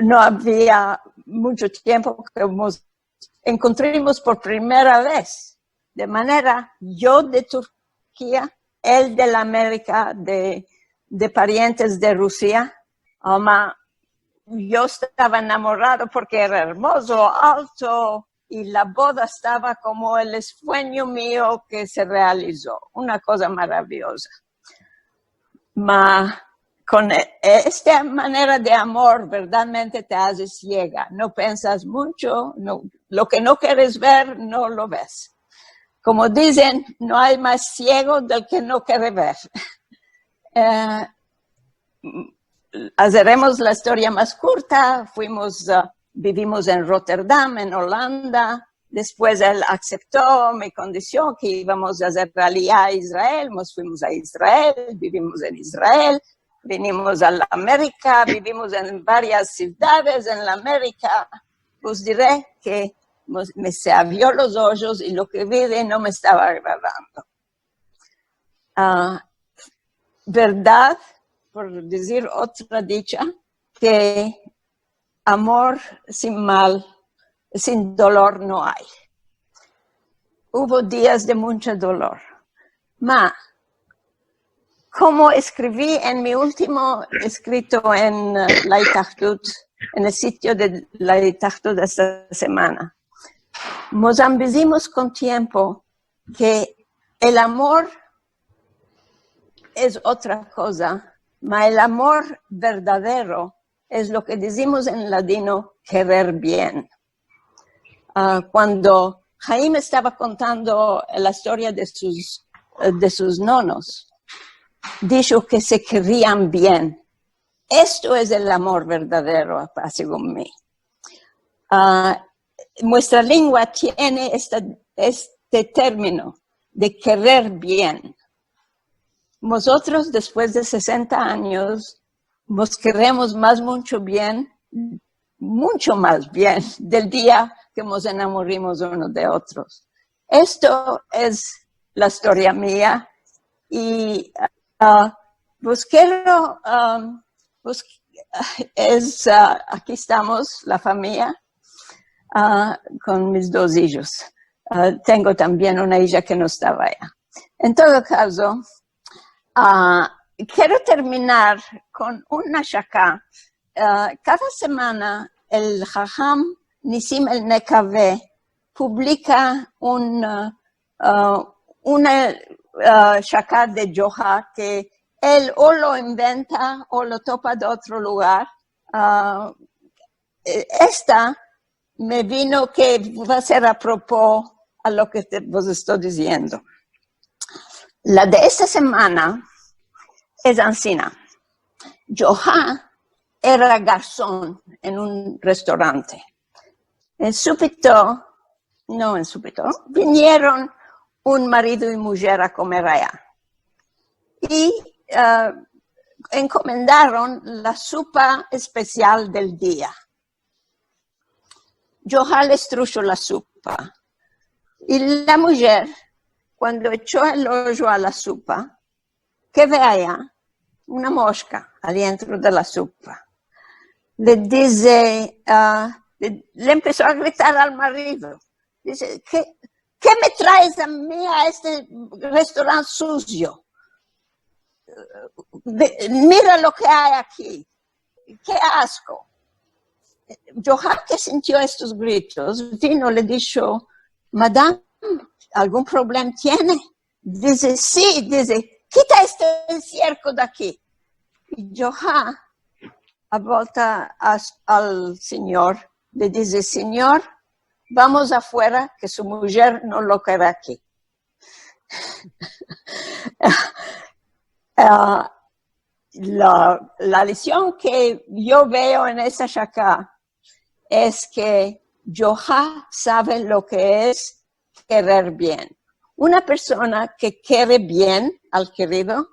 no avia muncho tiempo ke mos enkontrimos por primera vez. De manera, yo de Turkia, el de la Amerika, de, de parientes de Rusia, ama, yo estava enamorado porke era ermozo, alto, i la boda estava komo el esuenyo mio ke se realizo, una koza maraviyoza. Ma kon e-, esta manera de amor, verdadmente te azes siega. No pensas muncho, no, lo ke no keres ver, no lo ves. Komo dizen, no ay mas siego del ke no kere ver. Eh, azeremos la istoria mas kurta, fuimos, ah, bivimos en Rotterdam, en Olanda, despues el aksepto mi kondision ke ivamos a azer aliya a Israel, mos fuimos a Israel, bivimos en Israel, vinimos a la Amerika, bivimos en varias sivdades en la Amerika. Pues dire ke mos-, me se avrio los ojos i lo ke vi no me estava agradando. Ah, verdad, por dizir otra dicha, ke amor sin mal, sin dolor no ay. Uvo dias de muncho dolor. Ma, komo eskrivi en mi ultimo eskrito en, eh, la Itahdut, en el sitio de la Itahdut esta semana, mos ambizimos kon tiempo ke el amor es otra koza, ma el amor verdadero es lo ke dizimos en ladino kerer bien. Ah, kuando Haim estava kontando la istoria de sus, de sus nonos, disho ke se kerian bien. Esto es el amor verdadero, segun mi. Ah, muestra lengua tiene esta, este termino de kerer bien. Mozotros, despues de sesenta anyos, mos keremos mas muncho bien, muncho mas bien del dia ke mos enamorimos uno de otros. Esto es la istoria mia i, ah, pues kero, ah, pues, es, ah, aki estamos, la famiya, ah, kon mis dos ijos. Ah, tengo tambien una ija ke no estava aya. En todo kazo, ah, kero terminar kon una shaka. Ah, kada semana el haham Nisim el Nekave publika un, ah, ah, una, ah, shaka de Djoha ke el o lo inventa o lo topa de otro lugar. Ah, e-, esta me vino ke va a ser apropo a lo ke te, vos esto diziendo. La de esta semana es ansina. Djoha era garson en un restorante. En supito, no en supito, vinieron un marido i mujer a komer aya. I, ah, enkomendaron la supa espesial del dia. Djoha le estrusho la supa. I la mujer, kuando echo el ojo a la supa, ke ve aya? Una moshka adientro de la supa. Le dize, ah, le, le empeso a gritar al marido. Dize, ke, ke me traes a mi a este restorant suzio? Ve, mira lo ke ay aki. Ke asko. Djoha ke sintio estos gritos, vino, le disho, madam, algun problem tiene? Dize, si, dize, kita este esterko de aki. I Djoha avolta a, al sinyor, le dize, sinyor, vamos afuera, ke su mujer no lo kere aki. Ah, la, la lesion ke yo veo en esa shakha es ke Djoha save lo ke es kerer bien. Una persona ke kere bien al kerido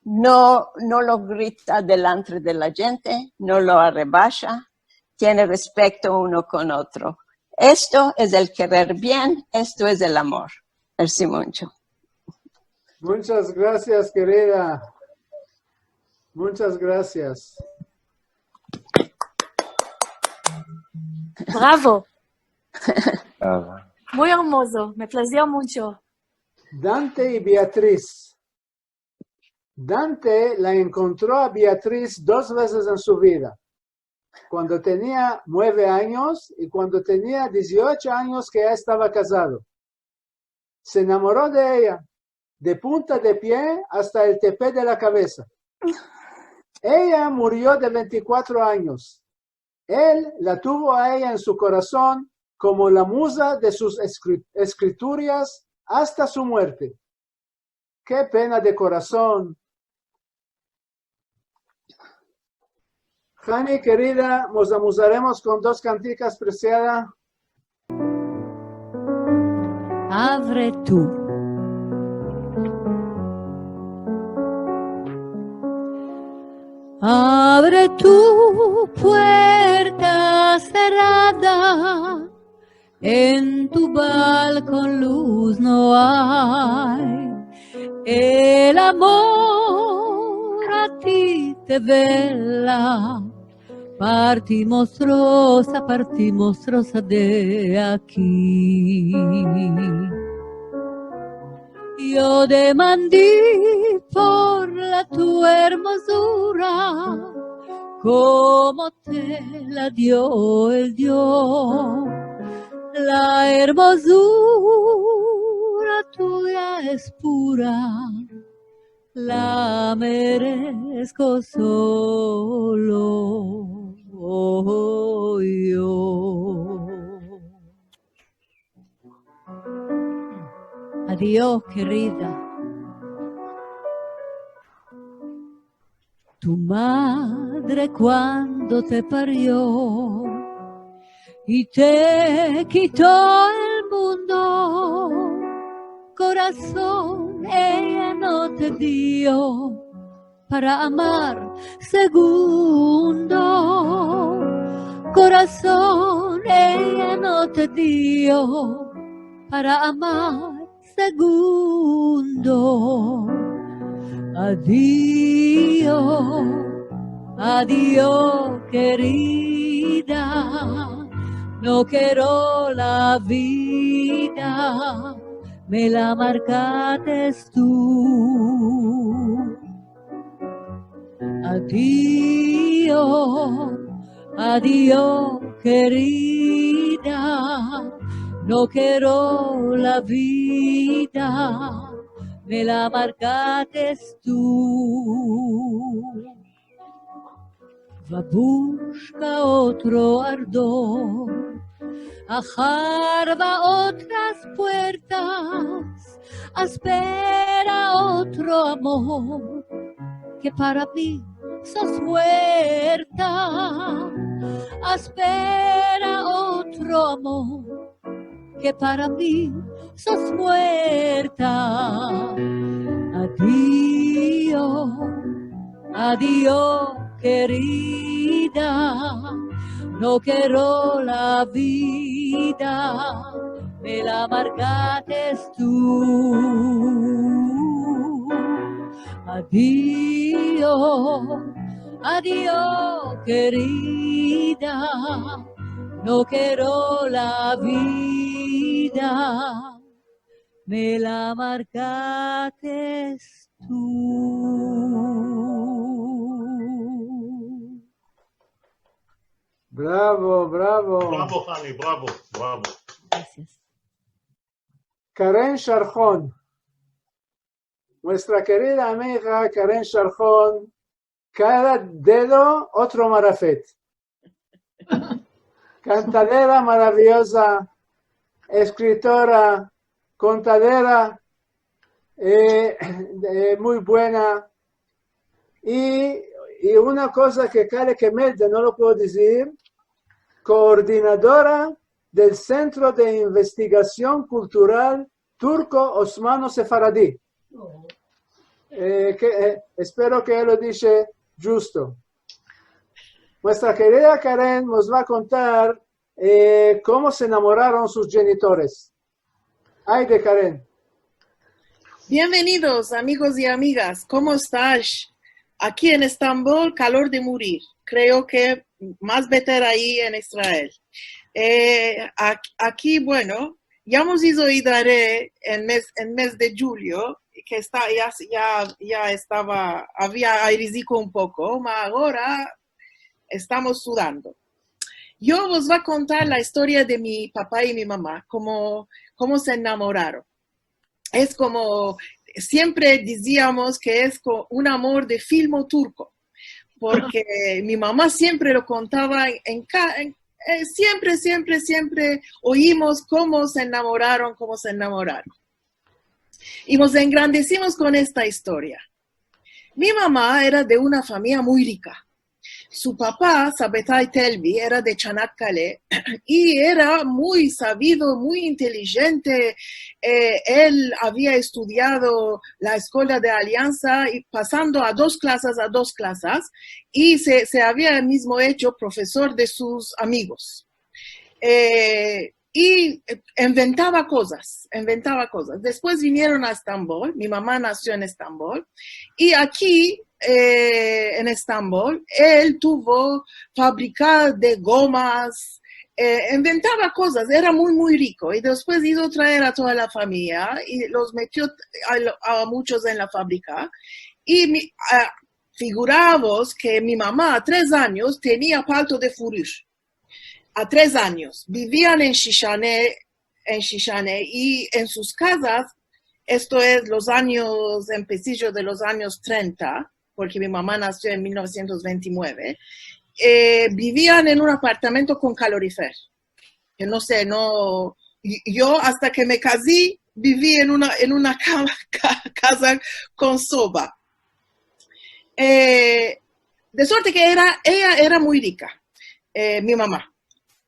no, no lo grita delantre de la djente, no lo arrebasha, tiene respekto uno kon otro. Esto es el kerer bien, esto es el amor. Mersi muncho. Munchas grasias, kerida. Munchas grasias. Bravo. Bravo. Muy ermozo, me plazio muncho. Dante i Beatriz. Dante la enkontro a Beatriz dos vezes en su vida, kuando tenia mueve anyos i kuando tenia diziocho anyos ke ya estava kazado. Se enamoro de eya, de punta de pie asta el tepe de la kavesa. Eya murio de ventikuatro anyos. El la tuvo a eya en su korason komo la muza de sus eskri-, eskrituras asta su muerte. Ke pena de korason. Hani, kerida, mos amuzaremos kon dos kantikas, presiada. Avre tu. Avre tu puerta serrada, en tu balkon luz no ay. El amor a ti te vela. Partimos rosa, partimos rosa de aki. Yo demandi por la tu ermozura, komo te la dio el Dio. La ermozura tuya es pura, la meresko solo yo. Adio, kerida. Tu madre kuando te pario i te kito el mundo, korason eya no te dio para amar segundo. Korason eya no te dio para amar segundo. Adio, adio, kerida, no kero la vida, me la markates tu. Adio, adio, kerida, no kero la vida, me la markates tu. Va bushka otro ardor, aharva otras puertas, aspera otro amor, ke para mi sos muerta. Aspera otro amor, ke para mi sos muerta. Adio, adio, kerida, no kero la vida, me la markates tu. Adio, adio, kerida, no kero la vida, me la markates tu. Bravo, bravo. Bravo, Hani, bravo, bravo. Grasias. Karen Sharhon. Muestra kerida amiga Karen Sharhon, kada dedo otro marafet. Kantadera maraviyoza, eskritora, kontadera, eh, eh, muy buena. I, i una koza ke kale ke me, no lo puedo dizir, koordinadora del Sentro de Investigasion Kultural Turko Osmano Sefaradi. Eh, ke, eh, espero ke lo dishe djusto. Muestra kerida Karen mos va a kontar, eh, komo se enamoraron sus djenitores. Ayde, Karen. Bienvenidos, amigos i amigas. Komo estash? Aki en Estambol, kalor de murir. Kreo ke mas beter ayi en Israel. Eh, ak-, aki, bueno, ya mos izo idare en mes, en mes de djulyo, ke esta, ya, ya, ya estava, avia airiziko un poko, ma agora estamos sudando. Yo vos va a kontar la istoria de mi papa i mi mama, komo, komo se enamoraron. Es komo, siempre diziamos ke es ko-, un amor de filmo turko, porke mi mama siempre lo kontava en, en ka-, en, eh, siempre, siempre, siempre oyimos komo se enamoraron, komo se enamoraron. I mos engrandesimos kon esta istoria. Mi mama era de una famiya muy rika. Su papa, Sabetai Telvi, era de Chanakkale i era muy savido, muy intelijente. Eh, el avia estudiado la Eskola de Aliansa i pasando a dos klasas, a dos klasas, i se, se avia el mizmo echo profesor de sus amigos. Eh, i, eh, inventava kozas, inventava kozas. Despues vinieron a Estambol, mi mama nasio en Estambol, i aki, eh, en Estambol, el tuvo fabrika de gomas, eh, inventava kozas, era muy, muy riko, i despues izo traer a toda la famiya i los metio a, a munchos en la fabrika, i mi, a, figuravos ke mi mama a tres anyos tenia palto de furir. A tres anyos. Bivian en Shishane, en Shishane, i en sus kazas, esto es los anyos, empesijo de los anyos trenta, porke mi mama nasio en mil novesientos ventinueve, eh, bivian en un apartamento kon kalorifer. Ke no se, no, yo asta ke me kazi, bivi en una, en una ka-, ka-, kaza kon soba. Eh, de suerte ke era, eya era muy rika, eh, mi mama.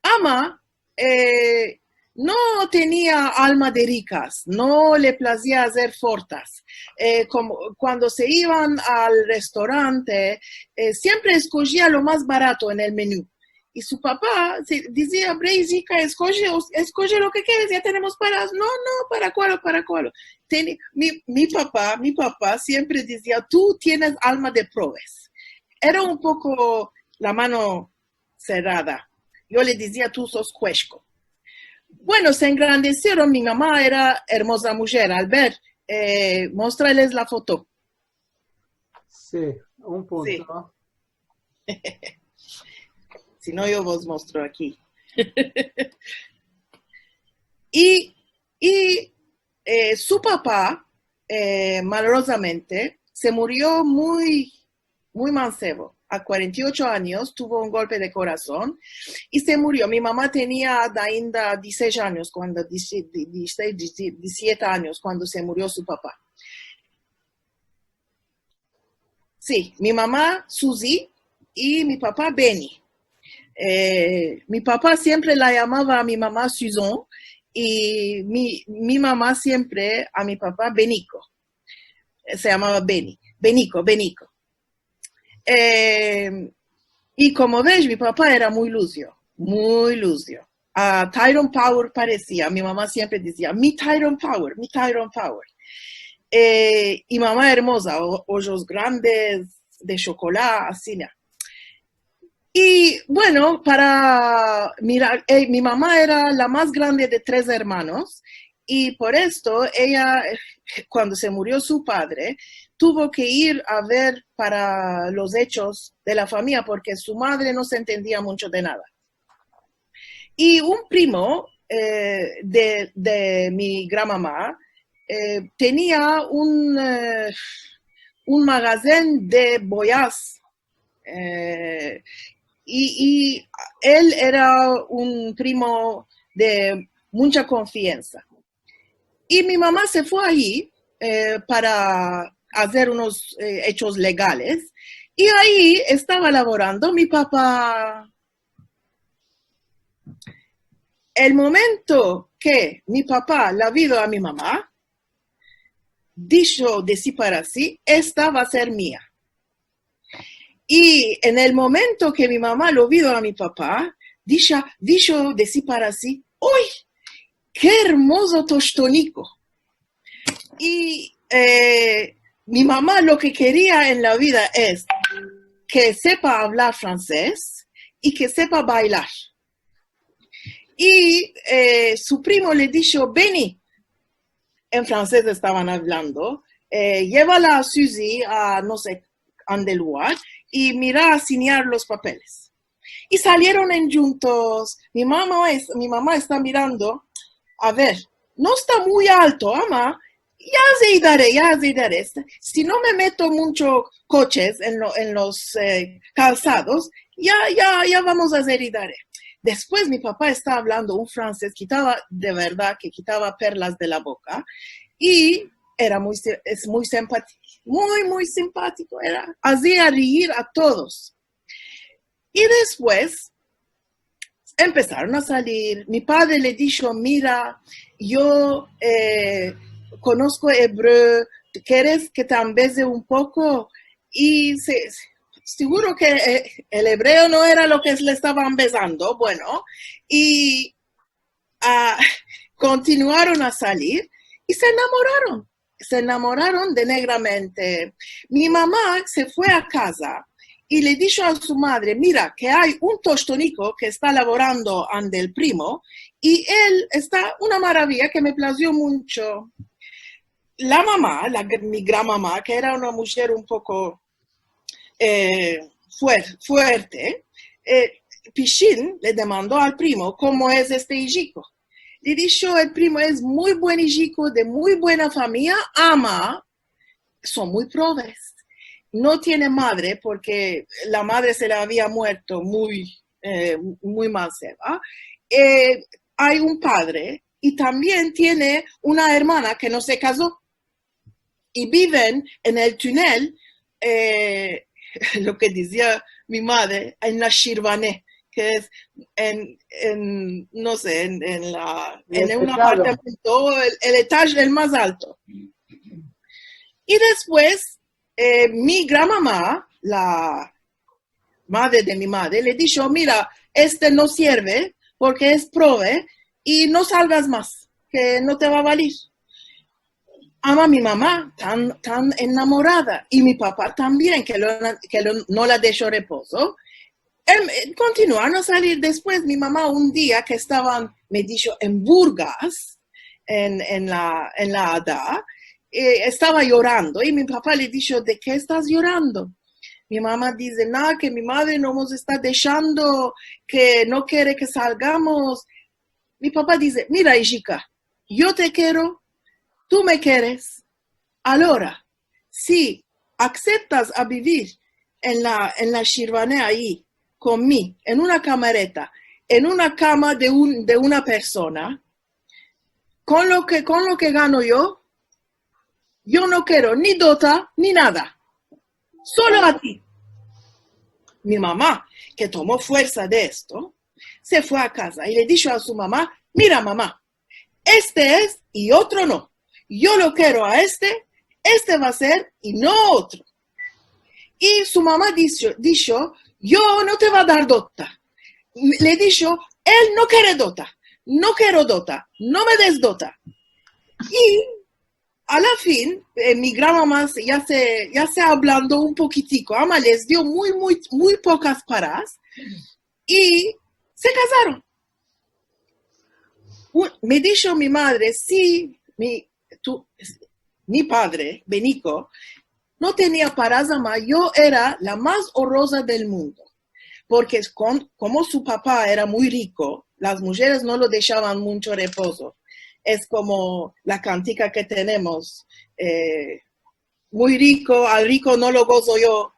Ama, eh, no tenia alma de rikas, no le plazia azer fortas. Eh, komo, kuando se ivan al restorante, eh, siempre eskojia lo mas barato en el menu. I su papa se, dizia: "Brei, ija, eskoje, eskoje lo ke keres, ya tenemos para." "No, no, para kualo, para kualo?" Teni-, mi, mi papa, mi papa siempre dizia: "Tu tienes alma de proves." Era un poko la mano serrada. Yo le dizia: "Tu sos kueshko." Bueno, se engrandesieron, mi mama era ermoza mujer. Albert, eh, mostrales la foto. Si, un punto. Si no, yo vos mostro aki. I, i, eh, su papa, eh, malorozamente, se murio muy, muy mansevo. A kuarenta i ocho anyos tuvo un golpe de korason i se murio. Mi mama tenia ainda dizisesh anyos kuando, dizi-, di-, dizisesh, dizi-, dizisiete anyos kuando se murio su papa. Si, mi mama Suzi i mi papa Beni. Eh, mi papa siempre la yamava a mi mama Suzon i mi, mi mama siempre a mi papa Beniko. Se yamava Beni. Beniko, Beniko. Eh, i komo ves, mi papa era muy luzio, muy luzio. A Tyrone Power paresia. Mi mama siempre dizia: "Mi Tyrone Power, mi Tyrone Power." Eh, i mama ermoza, o-, ojos grandes, de shokola, asina. I, bueno, para mirar, eh, mi mama era la mas grande de tres ermanos, i por esto eya, eh, kuando se murio su padre, tuvo ke ir a ver para los echos de la famiya, porke su madre no se entendia muncho de nada. I un primo, eh, de, de mi granmama, eh, tenia un, eh, un magazen de boyas, eh, i, i el era un primo de muncha konfiansa. I mi mama se fue ayi, eh, para azer unos, eh, echos legales, i ayi estava lavorando mi papa. El momento ke mi papa la vido a mi mama, disho de si para si, esta va ser mia. I en el momento ke mi mama lo vido a mi papa, disha, disho de si para si, "Oy, ke ermozo toshtoniko!" I, eh, mi mama lo ke keria en la vida es ke sepa avlar fransez i ke sepa baylar. I, eh, su primo le disho, "Beni", en fransez estavan avlando, eh, "Yevala a Suzi a no se ande lugar i mira a sinyar los papeles". I salieron endjuntos. Mi mama es-, mi mama esta mirando, a ver, no esta muy alto, ama ya aze idare, ya aze idare. Este, si no me meto muncho koches en lo-, en los, eh, kalsados, ya, ya, ya vamos a azer idare. Despues mi papa esta avlando un fransez ke kitava, de verdad, ke kitava perlas de la boka, i era muy si-, es muy simpati-, muy, muy simpatiko, era, azia riir a todos. I despues empesaron a salir. Mi padre le disho, "Mira, yo, eh, konosko ebreo, keres ke te ambeze un poko?" I se, siguro ke, eh, el ebreo no era lo ke le estavan ambezando, bueno, i, ah, kontinuaron a salir i se enamoraron. Se enamoraron de negramente. Mi mama se fue a kaza i le disho a su madre, "Mira, ke ay un toshtoniko ke esta lavorando ande el primo, i el esta una maravia ke me plazio muncho." La mama, la gr-, mi gran mama, ke era una mujer un poko, eh, fuer-, fuerte, eh, pishin le demando al primo, "Komo es este ijiko?" Le disho el primo, "Es muy buen ijiko, de muy buena famiya, ama son muy proves. No tiene madre porke la madre se le avia muerto muy, eh, muy manseva. Eh, ay un padre i tambien tiene una ermana ke no se kazo. I biven en el tunel, eh, lo ke dizia mi madre, en la shirvane, ke es en, en, no se, en, en la, en un apartamento, el, el etaje el mas alto." I despues, eh, mi gran mama, la madre de mi madre, le disho, "Mira, este no sirve porke es prove i no salgas mas, ke no te va a valir." Ama mi mama, tan, tan enamorada, i mi papa tambien, ke lo, ke lo, no la desho repozo, em, eh, kontinuaron a salir. Despues, mi mama, un dia ke estavan, me disho, en Burgas, en, en la, en la ada, eh, estava yorando, i mi papa le disho, "De ke estas yorando?" Mi mama dize, "Na, ke mi madre no mos esta deshando, ke no kere ke salgamos." Mi papa dize, "Mira, ijika, yo te kero, tu me keres. Alora, si akseptas a bivir en la, en la shirvane ayi, kon mi, en una kamareta, en una kama de un, de una persona, kon lo ke, kon lo ke gano yo, yo no kero ni dota ni nada. Solo a ti." Mi mama, ke tomo fuersa de esto, se fue a kaza i le disho a su mama, "Mira, mama, este es i otro no. Yo lo kero a este, este va a ser i no otro." I su mama disho, disho, "Yo no te va a dar dota." Le disho, "El no kere dota, no kero dota, no me des dota." I a la fin, eh, mi gran mama se, ya se, ya se ablando un pokitiko, ama les dio muy, muy, muy pokas paras, i se kazaron. U-, me disho mi madre, si mi, tu, mi padre, Beniko, no tenia paras, ama yo era la mas onroza del mundo, porke kon-, komo su papa era muy riko, las mujeres no lo deshavan muncho repozo. Es komo la kantika ke tenemos, eh, "Muy riko, al riko no lo gozo yo".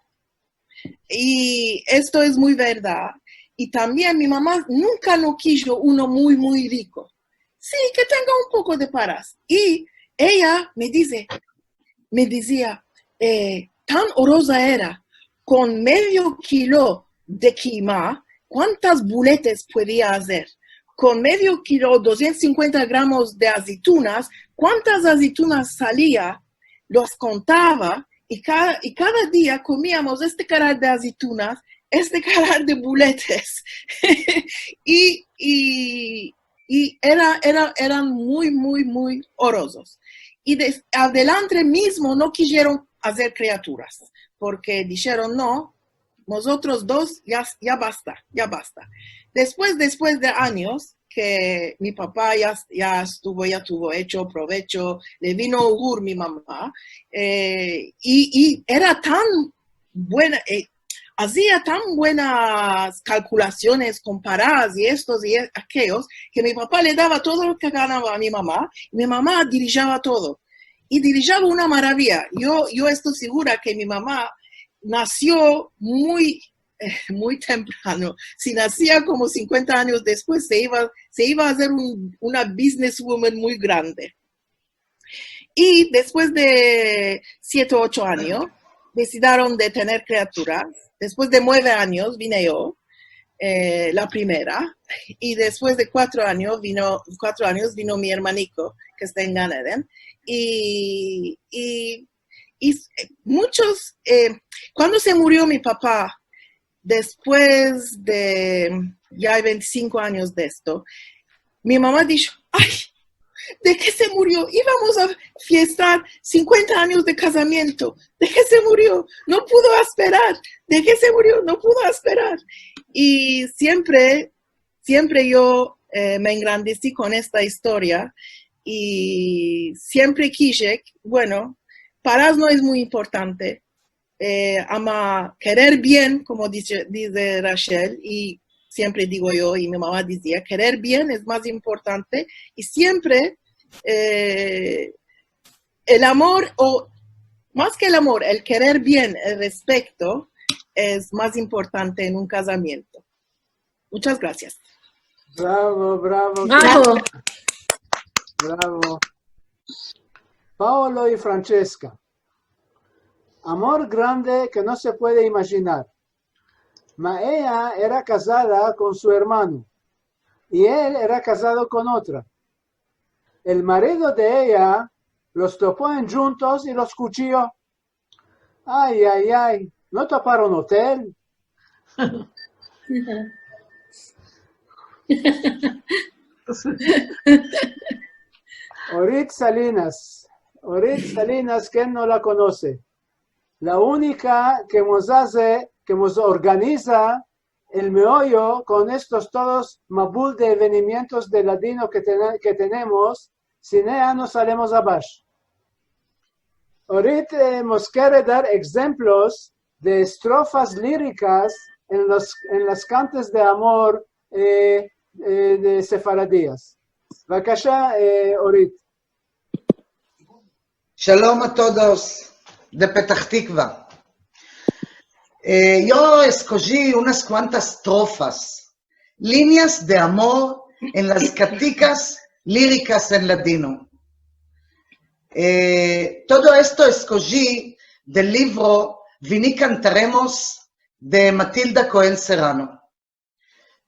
I esto es muy verdad. I tambien mi mama nunka no kijo uno muy, muy riko. Si, ke tenga un poko de paras. I eya me dize, me dizia, eh, tan oroza era, kon medio kilo de kima, kuantas buletes podia azer? Kon medio kilo, dusientos sinkuenta gramos de azeitunas, kuantas azeitunas salia? Los kontava, i ka-, i kada dia komiamos este karar de azeitunas, este karar de buletes. I, i, i era, era, eran muy, muy, muy orozos. I de adelantre mizmo no kizieron azer kriaturas, porke disheron: "No, mozotros dos ya, ya basta, ya basta". Despues, despues de anyos ke mi papa ya, ya estuvo, ya tuvo echo provecho, le vino a oir mi mama, eh, i, i era tan buena, eh, azia tan buenas kalkulasiones, komparadas i estos i e-, akeyos, ke mi papa le dava todo lo ke ganava a mi mama, i mi mama dirijava todo. I dirijava una maravia. Yo, yo esto sigura ke mi mama nasio muy, eh, muy temprano. Si nasia komo sinkuenta anyos despues, se iva, se iva a azer un, una businesswoman muy grande. I despues de siete, ocho anyos, desidiron de tener kriaturas. Despues de mueve anyos vine yo, eh, la primera, i despues de kuatro anyos vino, kuatro anyos vino mi ermaniko, ke esta en Gan Eden, i, i, i, eh, muchos, eh, kuando se murio mi papa, despues de ya vente i sinko anyos de esto, mi mama disho: "Ay, de ke se murio? Ivamos a fiestar sinkuenta anyos de kazamiento. De ke se murio? No pudo asperar. De ke se murio? No pudo asperar". I siempre, siempre yo, eh, me engrandesi kon esta istoria i siempre kije, bueno, parazno es muy importante, eh, ama kerer bien, komo dize, dize Rachel, i siempre digo yo, i mi mama dizia, kerer bien es mas importante, i siempre, eh, el amor, o mas ke el amor, el kerer bien, el respekto, es mas importante en un kazamiento. Muchas grasias. Bravo, bravo. Bravo. Bravo. Paolo i Francesca. Amor grande ke no se puede imajinar. Ma eya era kazada kon su ermano, i el era kazado kon otra. El marido de eya los topo en djuntos i los kuchio. Ay, ay, ay, no toparon otel? Orit Salinas. Orit Salinas, ken no la konose? La unika ke mos aze, ke mos organiza el meoyo kon estos todos mabul de evenimientos de ladino ke tene-, ke tenemos, sin eya no salemos abash. Orit, eh, mos kere dar egzemplos de estrofas lirikas en los, en las kantes de amor, eh, eh, de sefaradias. Bevakasha, eh, Orit. Shalom a todos de Petah Tikva. Eh, yo eskoji unas kuantas estrofas, linyas de amor en las kantikas lirikas en ladino. Eh, todo esto eskoji del livro Vini Kantaremos de Matilda Kohen Serrano.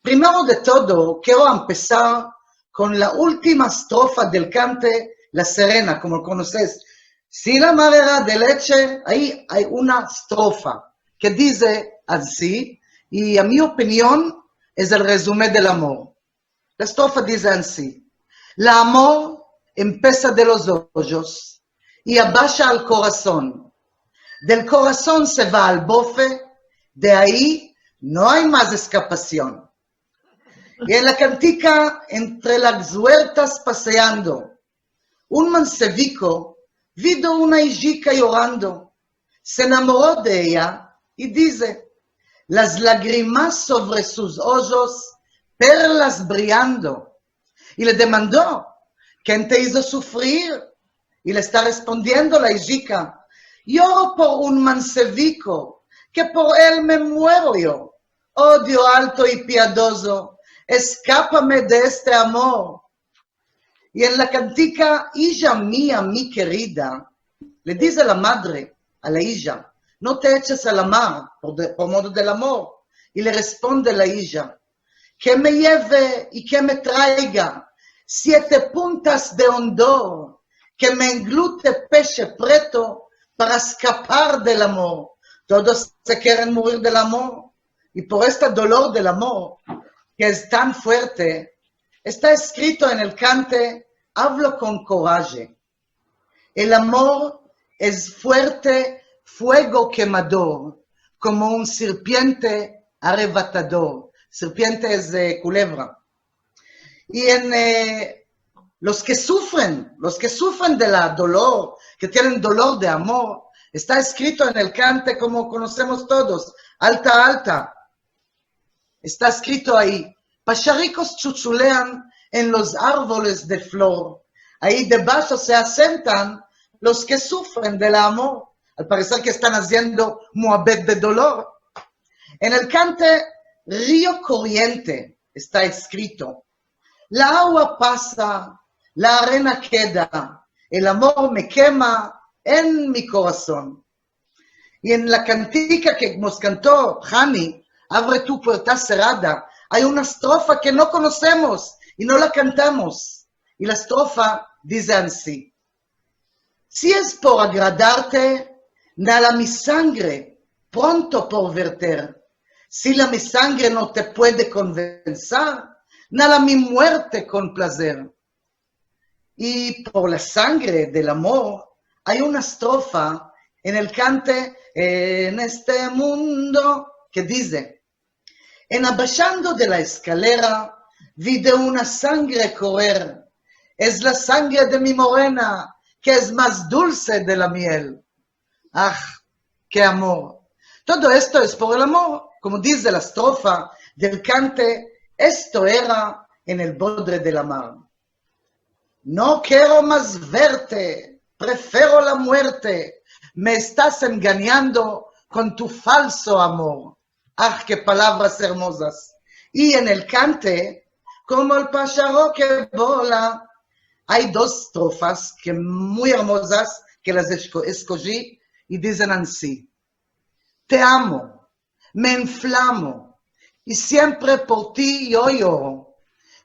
Primero de todo, kero empesar kon la ultima estrofa del kante La Sirena, komo lo konoses. Si la mar era de leche, ayi ay una estrofa ke dize ansi, i a mi opinion es el rezume del amor. La estrofa dize ansi: "La amor empesa de los ojos i abasha al korason. Del korason se va al bofe, de ayi no ay mas eskapasion". I en la kantika Entre las vueltas paseando, un manseviko vido una ijika yorando. Se enamoro de eya i dize, las lagrimas sovre sus ojos, perlas briando. I le demando: "Ken te izo sufrir?" I le esta respondiendo la ijika: "Yoro por un manseviko, ke por el me muero yo. O Dio alto i piadozo, eskapame de este amor". I en la kantika Ija mia, mi kerida, Le dize la madre a la ija: "No te eches a la mar por de, por modo del amor." I le responde la ija: "Ke me yeve i ke me traiga siete puntas de ondor, ke me englute peche preto para eskapar del amor." Todos se keren murir del amor, i por este dolor del amor, ke es tan fuerte, esta eskrito en el kante Avlo kon koraje. El amor es fuerte fuego kemador, komo un serpiente arrebatador. Serpiente es, eh, kulevra. I en, eh, los ke sufren, los ke sufren de la dolor, ke tienen dolor de amor, esta eskrito en el kante komo konosemos todos, Alta, alta. Esta eskrito ayi: "Pasharikos chuchulean en los arvoles de flor. Ayi debasho se asentan los ke sufren del amor." Al pareser ke estan aziendo muabet de dolor. En el kante Rio koriente esta eskrito: "La agua pasa, la arena keda, el amor me kema en mi korason." I en la kantika ke mos kanto Hani, Avre tu puerta serada, ay una estrofa ke no konosemos i no la kantamos. I la estrofa dize ansi: "Si es por agradarte, nala mi sangre pronto por verter. Si la mi sangre no te puede konvensar, nala mi muerte kon plazer." I por la sangre del amor ay una estrofa en el kante En este mundo ke dize: "En abashando de la eskalera, vi de una sangre korer. Es la sangre de mi morena, ke es mas dulse de la miel." Ah, ke amor. Todo esto es por el amor, komo dize la estrofa del kante Esto era en el bodre de la mar. "No kero mas verte, prefero la muerte, me estas enganyando kon tu falso amor." Ah, ke palavras ermozas. I en el kante, komo el pasharo ke bola, ay dos estrofas ke muy ermozas, ke las esko-, eskoji, i dizen ansi: "Te amo, me enflamo, i siempre por ti yo yoro.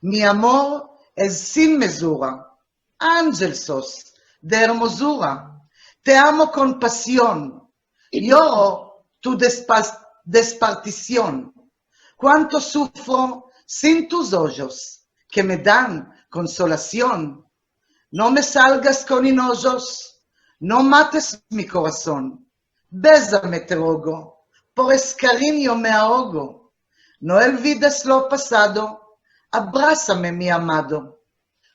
Mi amor es sin mezura, angel sos de ermozura. Te amo kon pasion, yoro tu despas-, despartision. Kuanto sufro sin tus ojos, ke me dan konsolasion. No me salgas kon inojos, no mates mi korason. Bezame, te rogo, por es karinyo me ahogo. No olvides lo pasado, abrasame, mi amado.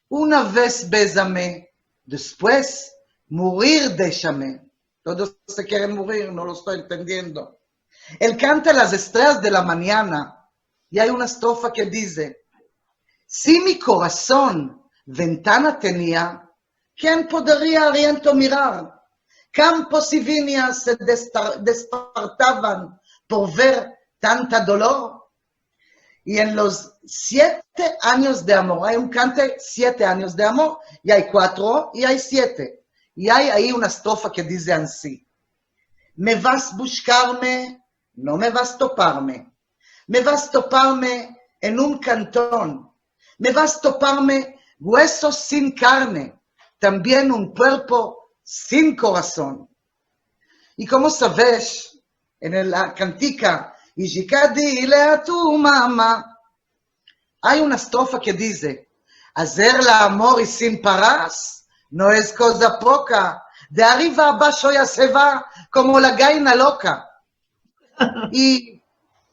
Una vez bezame, despues murir deshame." Todos se keren murir, no lo esto entendiendo. El kante Las estrellas de la manyana, i ay una estrofa ke dize: "Si mi korason ventana tenia, ken poderia ariento mirar? Kampos i vinyas se desta-, despartavan por ver tanta dolor." I en los siete anyos de amor, ay un kante, siete anyos de amor, i ay kuatro, i ay siete. I ay ayi una estrofa ke dize ansi: "Me vas bushkarme, no me vas toparme. Me vas toparme en un kanton. Me vas toparme guesos sin karne, tambien un kuerpo sin korason." I komo saves, en el, la kantika Ijika dile a tu mama, ay una estrofa ke dize: "Azer la amor i sin paras no es koza poka, de arriva abasho ya se va komo la gayna loka." I,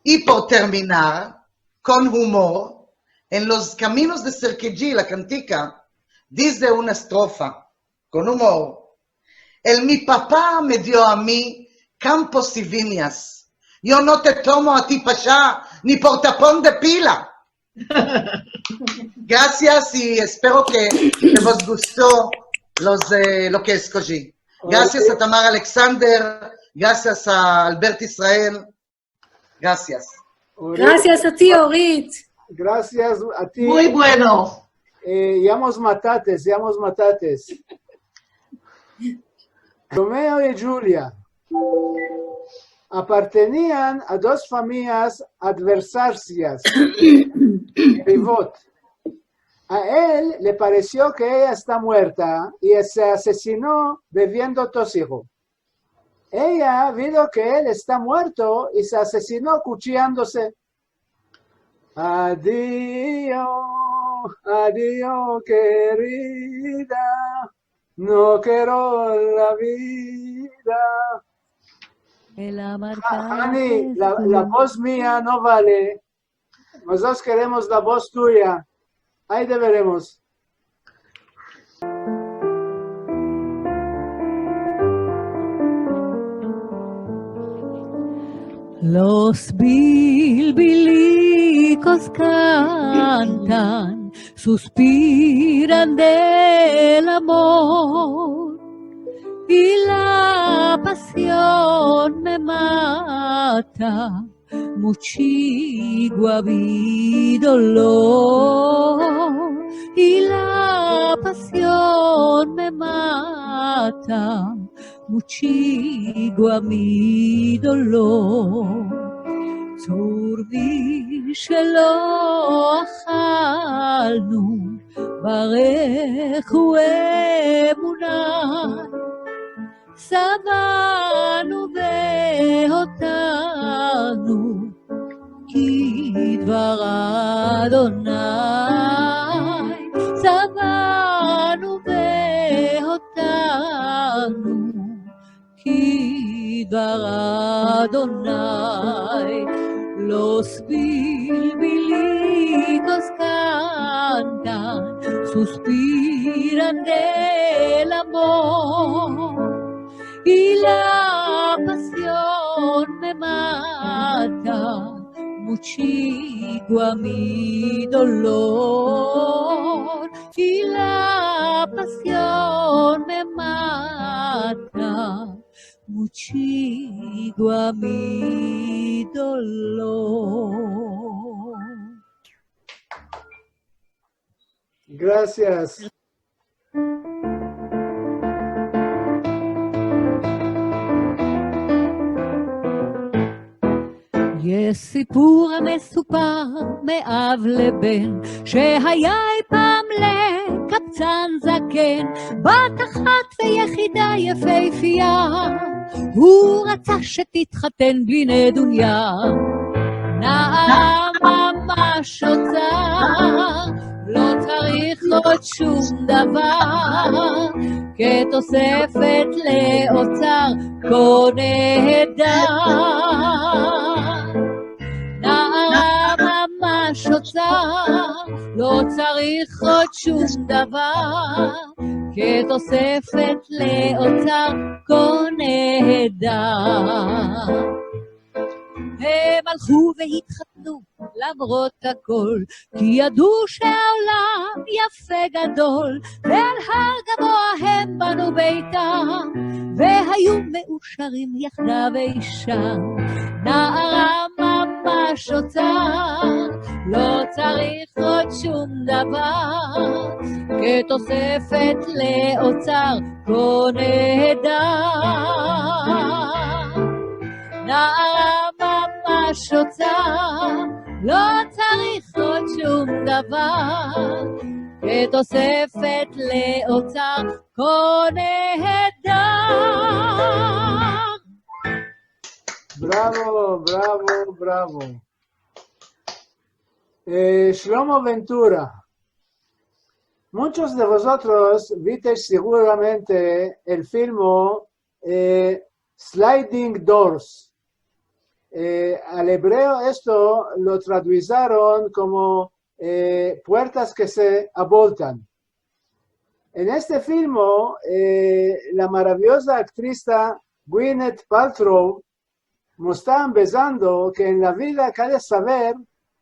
i por terminar kon humor, en Los kaminos de Serkeji, la kantika, dize una estrofa kon humor: "El mi papa me dio a mi kampos i vinyas. Yo no te tomo a ti pasha ni por tapon de pila." Grasias i espero ke, ke vos gusto los, eh, lo ke eskoji. Grasias a Tamar Alexander, grasias a Albert Israel. Grasias. Grasias a ti, Orit. Grasias a ti. Muy bueno. Eh, ya mos matates, ya mos matates. Romeo i Djulia apartenian a dos famiyas adversarias, yerivot. A el le paresio ke eya esta muerta i se asesino beviendo tosigo. Eya vido ke el esta muerto i se asesino kuchiandose. Adio, adio, kerida, no kero la vida. Hani, la, la voz miya no vale. Mozotros keremos la voz tuya. Ay de veremos. Los bilbilikos kantan, suspiran del amor, i la pasion me mata, muchigua mi dolor, i la pasion me mata, muchigua mi dolor. Tzurvin shelo achalnu, barechu emuna, sabanu ve'otanu, ki dvar Adonai, sabanu ve'otanu, ki dvar Adonai. Los bilbilikos kantan, suspiran del amor, i la pasion me mata, muchigua mi dolor, i la pasion me mata, muchigua mi dolor. Grasias. יש סיפור המסופר מאב לבן, שהיה אי פעם לקבצן זקן בת אחת ויחידה יפהפייה, הוא רצה שתתחתן בנדוניה. נערה ממש אוצר, לא צריך עוד שום דבר, כתוספת לאוצר כה נהדר. נערה ממש אוצר, לא צריך עוד שום דבר, כתוספת לאוצר כה נהדר. הם הלכו והתחתנו למרות הכל, כי ידעו שהעולם יפה גדול, ואל הר גבוה הם בנו ביתם, והיו מאושרים יחדיו אי שם. נערה ממש אוצר, לא צריך עוד שום דבר, כתוספת לאוצר כה נהדר. נערה ממש אוצר, לא צריך עוד שום דבר, כתוספת לאוצר כה נהדר. Bravo, bravo, bravo. Eh, Shlomo Ventura. Muchos de vozotros vistesh seguramente el filmo, eh, Sliding Doors. Eh, al ebreo esto lo traduziron komo, eh, puertas ke se aboltan. En este filmo, eh, la maraviyoza aktrisa Gwyneth Paltrow mos esta ambezando ke en la vida kale saver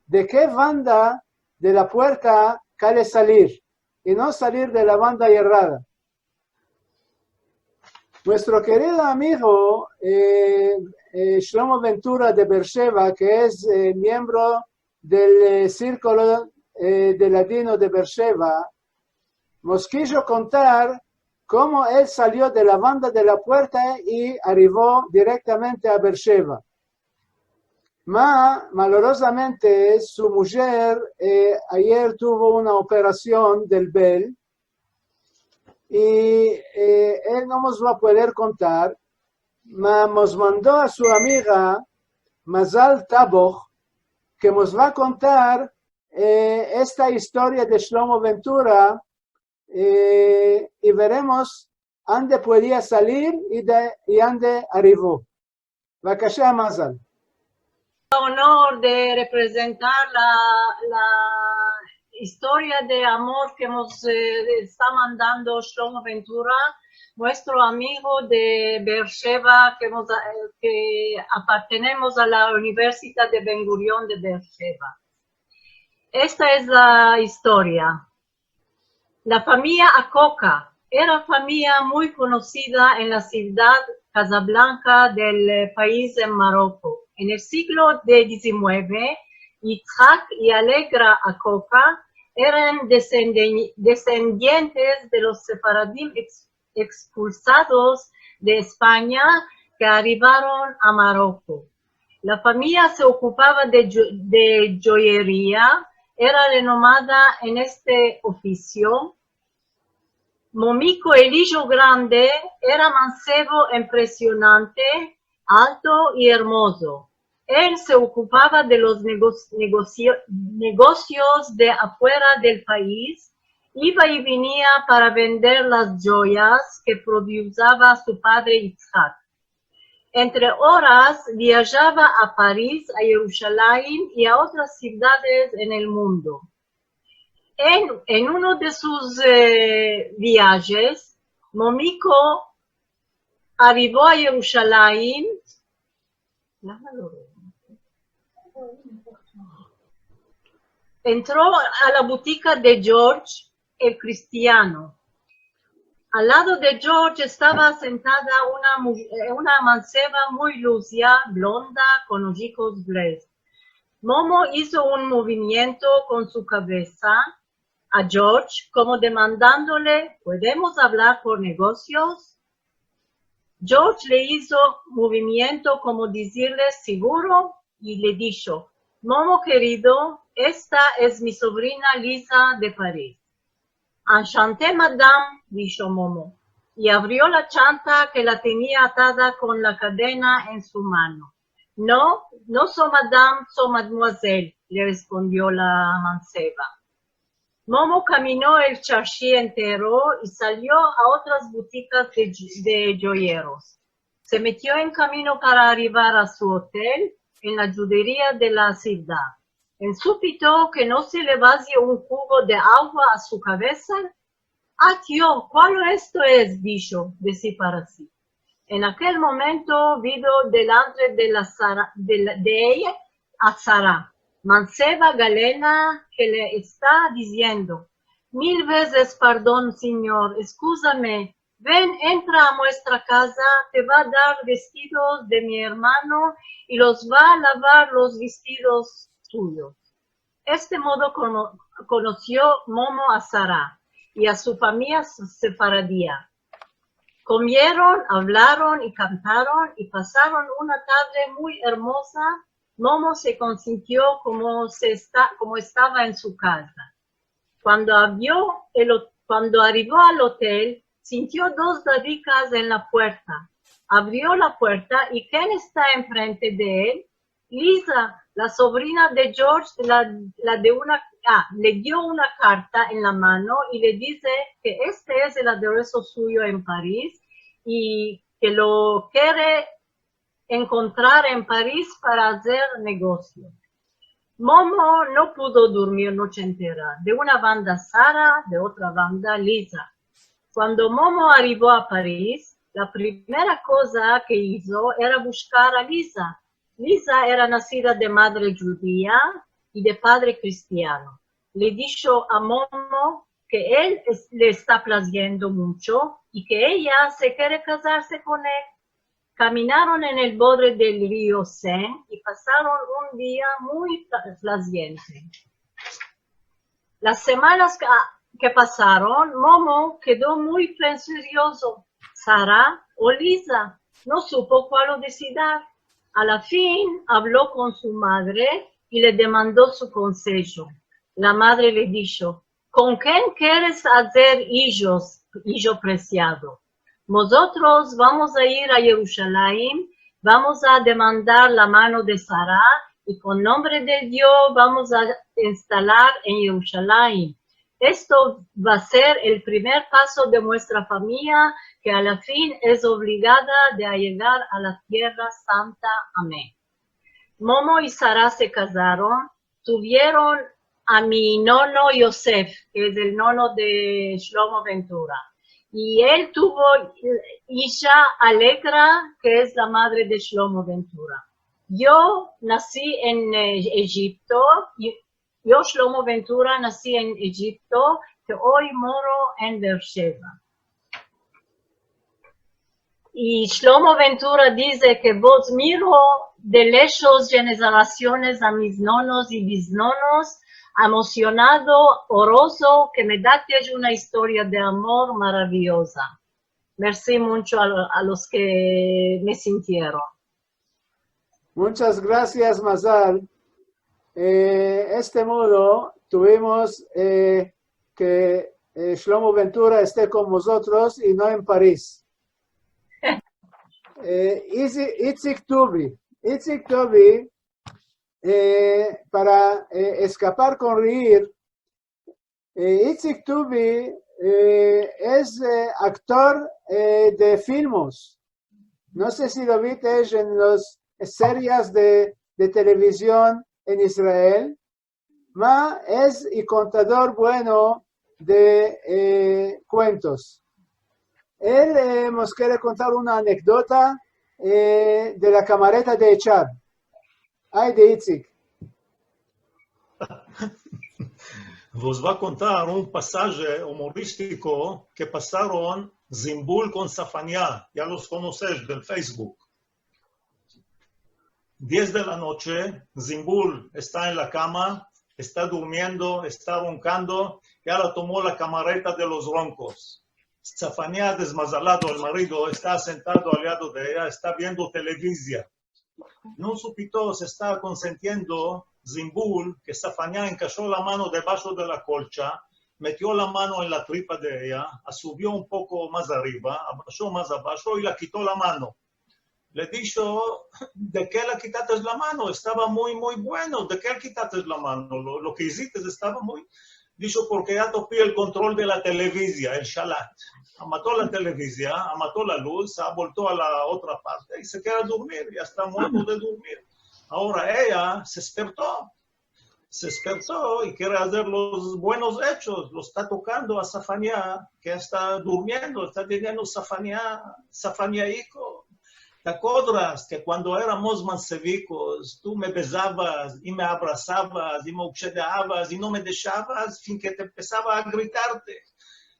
de ke banda de la puerta kale salir, i no salir de la banda yerrada. Muestro kerido amigo, eh, eh, Shlomo Ventura de Beersheba, ke es, eh, miembro del, eh, Sirkulo, eh, de Ladino de Beersheba, mos kijo kontar komo el salio de la banda de la puerta i arivo direktamente a Bersheva. Ma, malorozamente, su mujer, eh, ayer tuvo una operasion del bel, i, eh, el no mos va a poder kontar, ma mos mando a su amiga Mazal Taboh, ke mos va a kontar, eh, esta istoria de Shlomo Ventura, eh, i veremos ande podia salir i de, i ande arivo. Bevavka, Mazal. Onor de reprezentar la, la istoria de amor ke mos, eh, esta mandando Shlomo Ventura, muestro amigo de Beersheba, ke mos, eh, ke apartenemos a la Universidad de Ben Gurion de Beersheba. Esta es la istoria. La famiya Akoka era famiya muy konosida en la sivdad Kazablanka del, eh, pais en Maroko. En el siglo de dizinueve, Yitzhak i Alegra Akoka eran desenden-, desendientes de los sefaradim eks-, ekspulsados de Espanya ke arivaron a Maroko. La famiya se okupava de djo-, de djoyeria, era renomada en este ofisio. Momiko, el ijo grande, era mansevo impresionante, alto i ermozo. El se okupava de los negos-, negosio-, negosios de afuera del pais, iva i venia para vender las djoyas ke produsava su padre Yitzhak. Entre oras viajava a Paris, a Yerushalayim i a otras sivdades en el mundo. En, en uno de sus, eh, viajes, Momiko arivo a Yerushalayim, entro a la butika de George, el kristiano. Al lado de George estava sentada una mu-, eh, una manseva muy luzia, blonda, kon ojikos blez. Momo izo un movimiento kon su kavesa a George, komo demandandole: "Podemos avlar por negosios?" George le izo movimiento komo dizirle: "Siguro", i le disho: "Momo kerido, esta es mi sovrina Liza de Paris." "Anshante, madam", disho Momo, i avrio la chanta ke la tenia atada kon la kadena en su mano. "No, no so madam, so mademoiselle", le respondio la manseva. Momo kamino el charshi entero i salio a otras butikas de, de djoyeros. Se metio en kamino para arivar a su otel en la djuderia de la sivdad. En supito ke no se le vazio un kubo de agua a su kavesa. "Atyo, kualo esto es?", disho de si para si. En akel momento vido delantre de la Sara, de la, de eya a Sara, manseva galena, ke le esta diziendo: "Mil vezes pardon, sinyor, eskuzame, ven, entra a muestra kaza, te va a dar vestidos de mi ermano i los va a lavar los vestidos tuyos." Este modo kono-, konosio Momo a Sara i a su famiya s-, sefaradia. Komieron, avlaron i kantaron i pasaron una tadre muy ermoza. Momo se konsintio komo se esta-, komo estava en su kaza. Kuando avrio el o-, kuando arivo al otel, sintio dos dadikas en la puerta. Avrio la puerta i ken esta enfrente de el? Liza, la sovrina de George, la, la de una, ah, le dio una karta en la mano i le dize ke este es el adereso suyo en Paris i ke lo kere enkontrar en Paris para azer negosio. Momo no pudo durmir noche entera. De una banda Sara, de otra banda Liza. Kuando Momo arivo a Paris, la primera koza ke izo era bushkar a Liza. Liza era nasida de madre djudia i de padre kristiano. Le disho a Momo ke el es-, le esta plaziendo muncho i ke eya se kere kazarse kon el. Kaminaron en el bodre del rio Seine i pasaron un dia muy pla-, plaziente. Las semanas ka-, ke pasaron, Momo kedo muy pensuriozo. Sara o Liza, no supo kualo desidar. A la fin avlo kon su madre i le demando su konsejo. La madre le disho: "Kon ken keres azer ijos, ijo presiado? Mozotros vamos a ir a Yerushalayim, vamos a demandar la mano de Sara i kon nombre de Dio vamos a enstalar en Yerushalayim. Esto va a ser el primer paso de muestra famiya ke a la fin es ovligada de ayegar a la Tierra Santa. Amen." Momo i Sara se kazaron, tuvieron a mi nono Yosef, ke es el nono de Shlomo Ventura. I el tuvo ija Alegra, ke es la madre de Shlomo Ventura. Yo nasi en, eh, Ejipto, i yo, Shlomo Ventura, nasi en Ejipto, ke oy moro en Beersheva. I Shlomo Ventura dize ke vos miro de leshos, jenerasiones a mis nonos i biznonos, emosionado, orozo, ke me da ke es una istoria de amor maraviyoza. Mersi muncho a, a los ke me sintieron. Muchas grasias, Mazal. Eh, este modo tuvimos, eh, ke, eh, Shlomo Ventura este kon mozotros i no en Paris. Eh, Itzi-, Itzik Tubi. Itzik Tubi, eh, para, eh, eskapar kon riir, eh, Itzik Tubi, eh, es, eh, aktor, eh, de filmos. No se si lo vites en las series de, de televizion en Israel, ma es i kontador bueno de, eh, kuentos. El, eh, mos kere kontar una anekdota, eh, de la kamareta de echar. Ay de Itzik. Vos vo a kontar un pasaje umoristiko ke pasaron Zimbul kon Safania, ya los konosesh del Facebook. Diez de la noche, Zimbul esta en la kama, esta durmiendo, esta ronkando, ya la tomo la kamareta de los ronkos. Safania, desmazalado, el marido, esta sentado al lado de eya, esta viendo televizia. En un supito se esta konsentiendo Zimbul, ke Safania enkasho la mano debasho de la kolcha, metio la mano en la tripa de eya, asuvio un poko mas arriva, abasho mas abasho i la kito la mano. Le disho: "De ke la kitates la mano? Estava muy, muy bueno. De ke la kitates la mano? Lo, lo ke izites estava muy." Disho: "Porke ya topi el kontrol de la televizia, el shalat." Amato la televizia, amato la luz, se abolto a la otra parte i se keda durmir, ya esta muerto de durmir. Agora eya se esperto. Se esperto i kere azer los buenos echos, lo esta tokando a Safania, ke esta durmiendo, esta diziendo: "Safania, Safania iko, te akodras ke kuando eramos mansevikos, tu me bezavas i me abrasavas i me ukshedeavas i no me deshavas, fin ke te empesava a gritarte."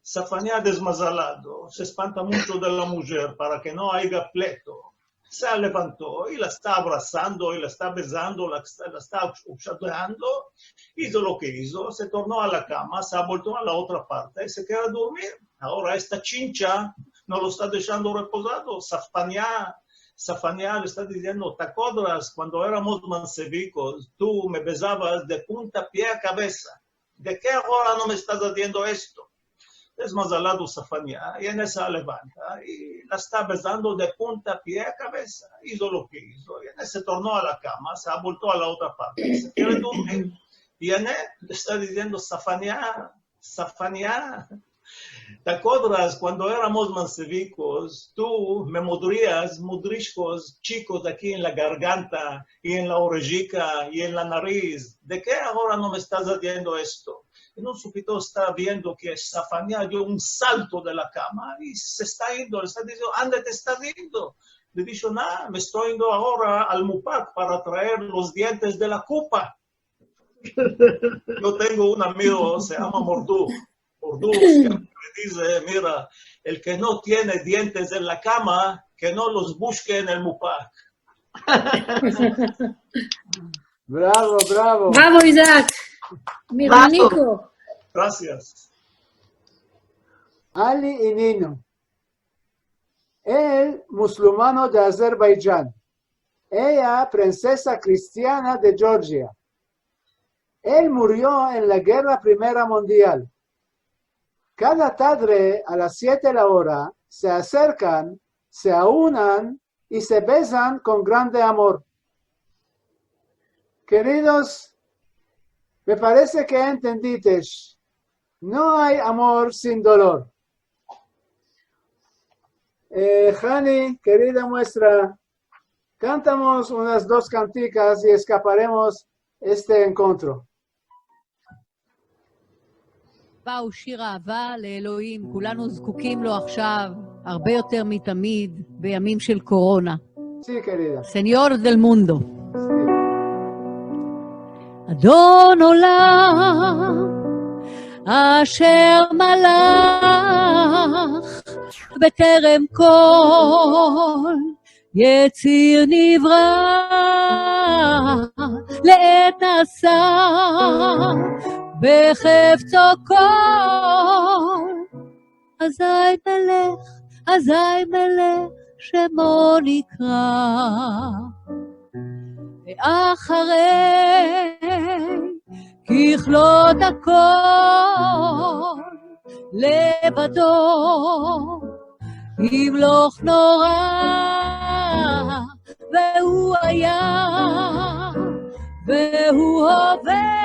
Safania, desmazalado, se espanta muncho de la mujer para ke no ayga pleto. Se levanto i la esta abrasando, i la esta bezando, la esta, la esta ukshedeando. Izo lo ke izo, se torno a la kama, se abolto a la otra parte i se keda durmir. Agora esta chincha no lo esta deshando repozado. Safania, Safania le esta diziendo: "Te akodras kuando eramos mansevikos, tu me bezavas de punta pie a kavesa. De ke agora no me estas aziendo esto?" Desmazalado Safania, i en esa levanta i la esta bezando de punta pie a kavesa. Izo lo ke izo, i en esa se torno a la kama, se abolto a la otra parte i se keda durmir. I en e le esta diziendo: "Safania, Safania, te akodras kuando eramos mansevikos, tu me modrias modrishkos chikos aki en la garganta i en la orejika i en la nariz? De ke agora no me estas aziendo esto?" En un supito esta viendo ke Safania dio un salto de la kama i se esta indo. Le esta diziendo: "Ande te estas indo?" Le disho: "Na, me esto indo agora al mupak para traer los dientes de la kupa." Yo tengo un amigo, se yama Morduk. Morduk siempre dize: "Mira, el ke no tiene dientes en la kama, ke no los bushke en el mupak." Bravo, bravo. Bravo, Isaac. Mi hermaniko. Grasias. Ali i Nino. El, musulmano de Azerbaidjan. Eya, prinsesa kristiana de Jorjia. El murio en la gerra primera mundial. Kada tadre a las siete la ora se aserkan, se aunan i se bezan kon grande amor. Keridos, me parese ke entendites. No ay amor sin dolor. Eh, Hani, kerida muestra, kantamos unas dos kantikas i eskaparemos este enkontro. באו שיר אהבה לאלוהים, כולנו זקוקים לו עכשיו, הרבה יותר מתמיד, בימים של קורונה. Sí, querida. Señor del mundo. Sí. אדון עולם, אשר מלך בטרם כל יציר נברא, לעת נעשה בחפצו כל. אזי מלך, אזי מלך שמו נקרא. ואחרי ככלות הכל לבדו ימלוך נורא, והוא היה, והוא הווה,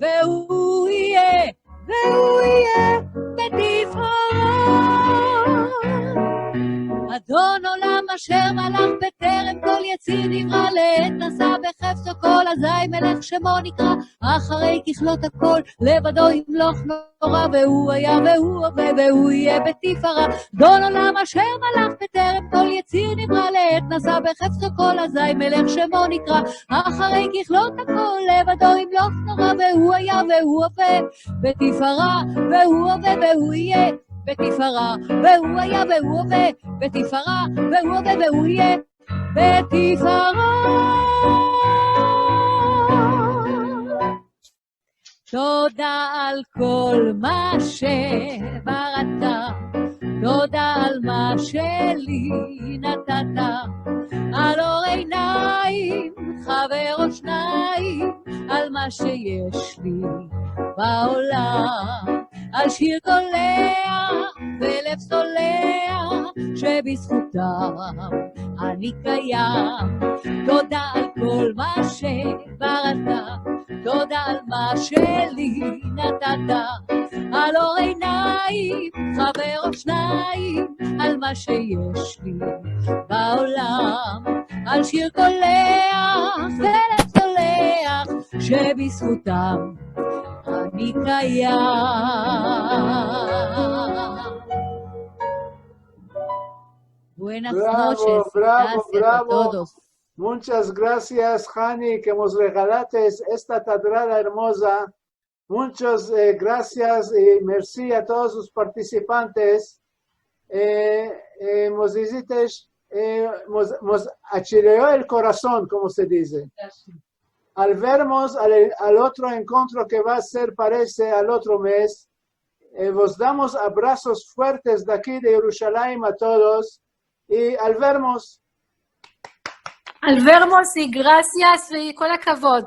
והוא יהיה, והוא יהיה בתפארה. אדון עולם אשר מלך בטרם כל יציר נברא, לעת נעשה בחפצו כל, אזי מלך שמו נקרא. אחרי ככלות הכל לבדו ימלוך נורא, והוא היה והוא הווה והוא יהיה בתפארה. אדון עולם אשר מלך בטרם כל יציר נברא, לעת נעשה בחפצו כל, אזי מלך שמו נקרא. אחרי ככלות הכל לבדו ימלוך נורא, והוא היה והוא הווה בתפארה, והוא הווה והוא יהיה בתפארה, והוא היה והוא הווה בתפארה, והוא הווה והוא יהיה בתפארה. תודה על כל מה שבראת, תודה על מה שלי נתת, על אור עיניים, חבר או שניים, על מה שיש לי בעולם, על שיר קולח ולב סולח, שבזכותם אני קיים. תודה על כל מה שבראת, תודה על מה שלי נתת, על אור עיניים, חבר או שניים, על מה שיש לי בעולם, על שיר קולח ולב סולח, שבזכותם אני קיים. Buenas noches. Bravo, bravo, bravo. Muchas gracias, Hani, ke mos regalates esta tadrada ermoza. Muchas, eh, grasias i mersi a todos los partisipantes. Eh, eh, mos izites, eh, mos, mos achileo el korason, komo se dize. Al vermos al, al otro enkontro ke va a ser, parese, al otro mes. Eh, vos damos abrasos fuertes de aki de Yerushalayim a todos i al vermos. Al vermos i grasias i kol akavod.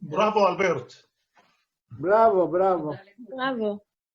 Bravo, Albert. Bravo, bravo. Bravo.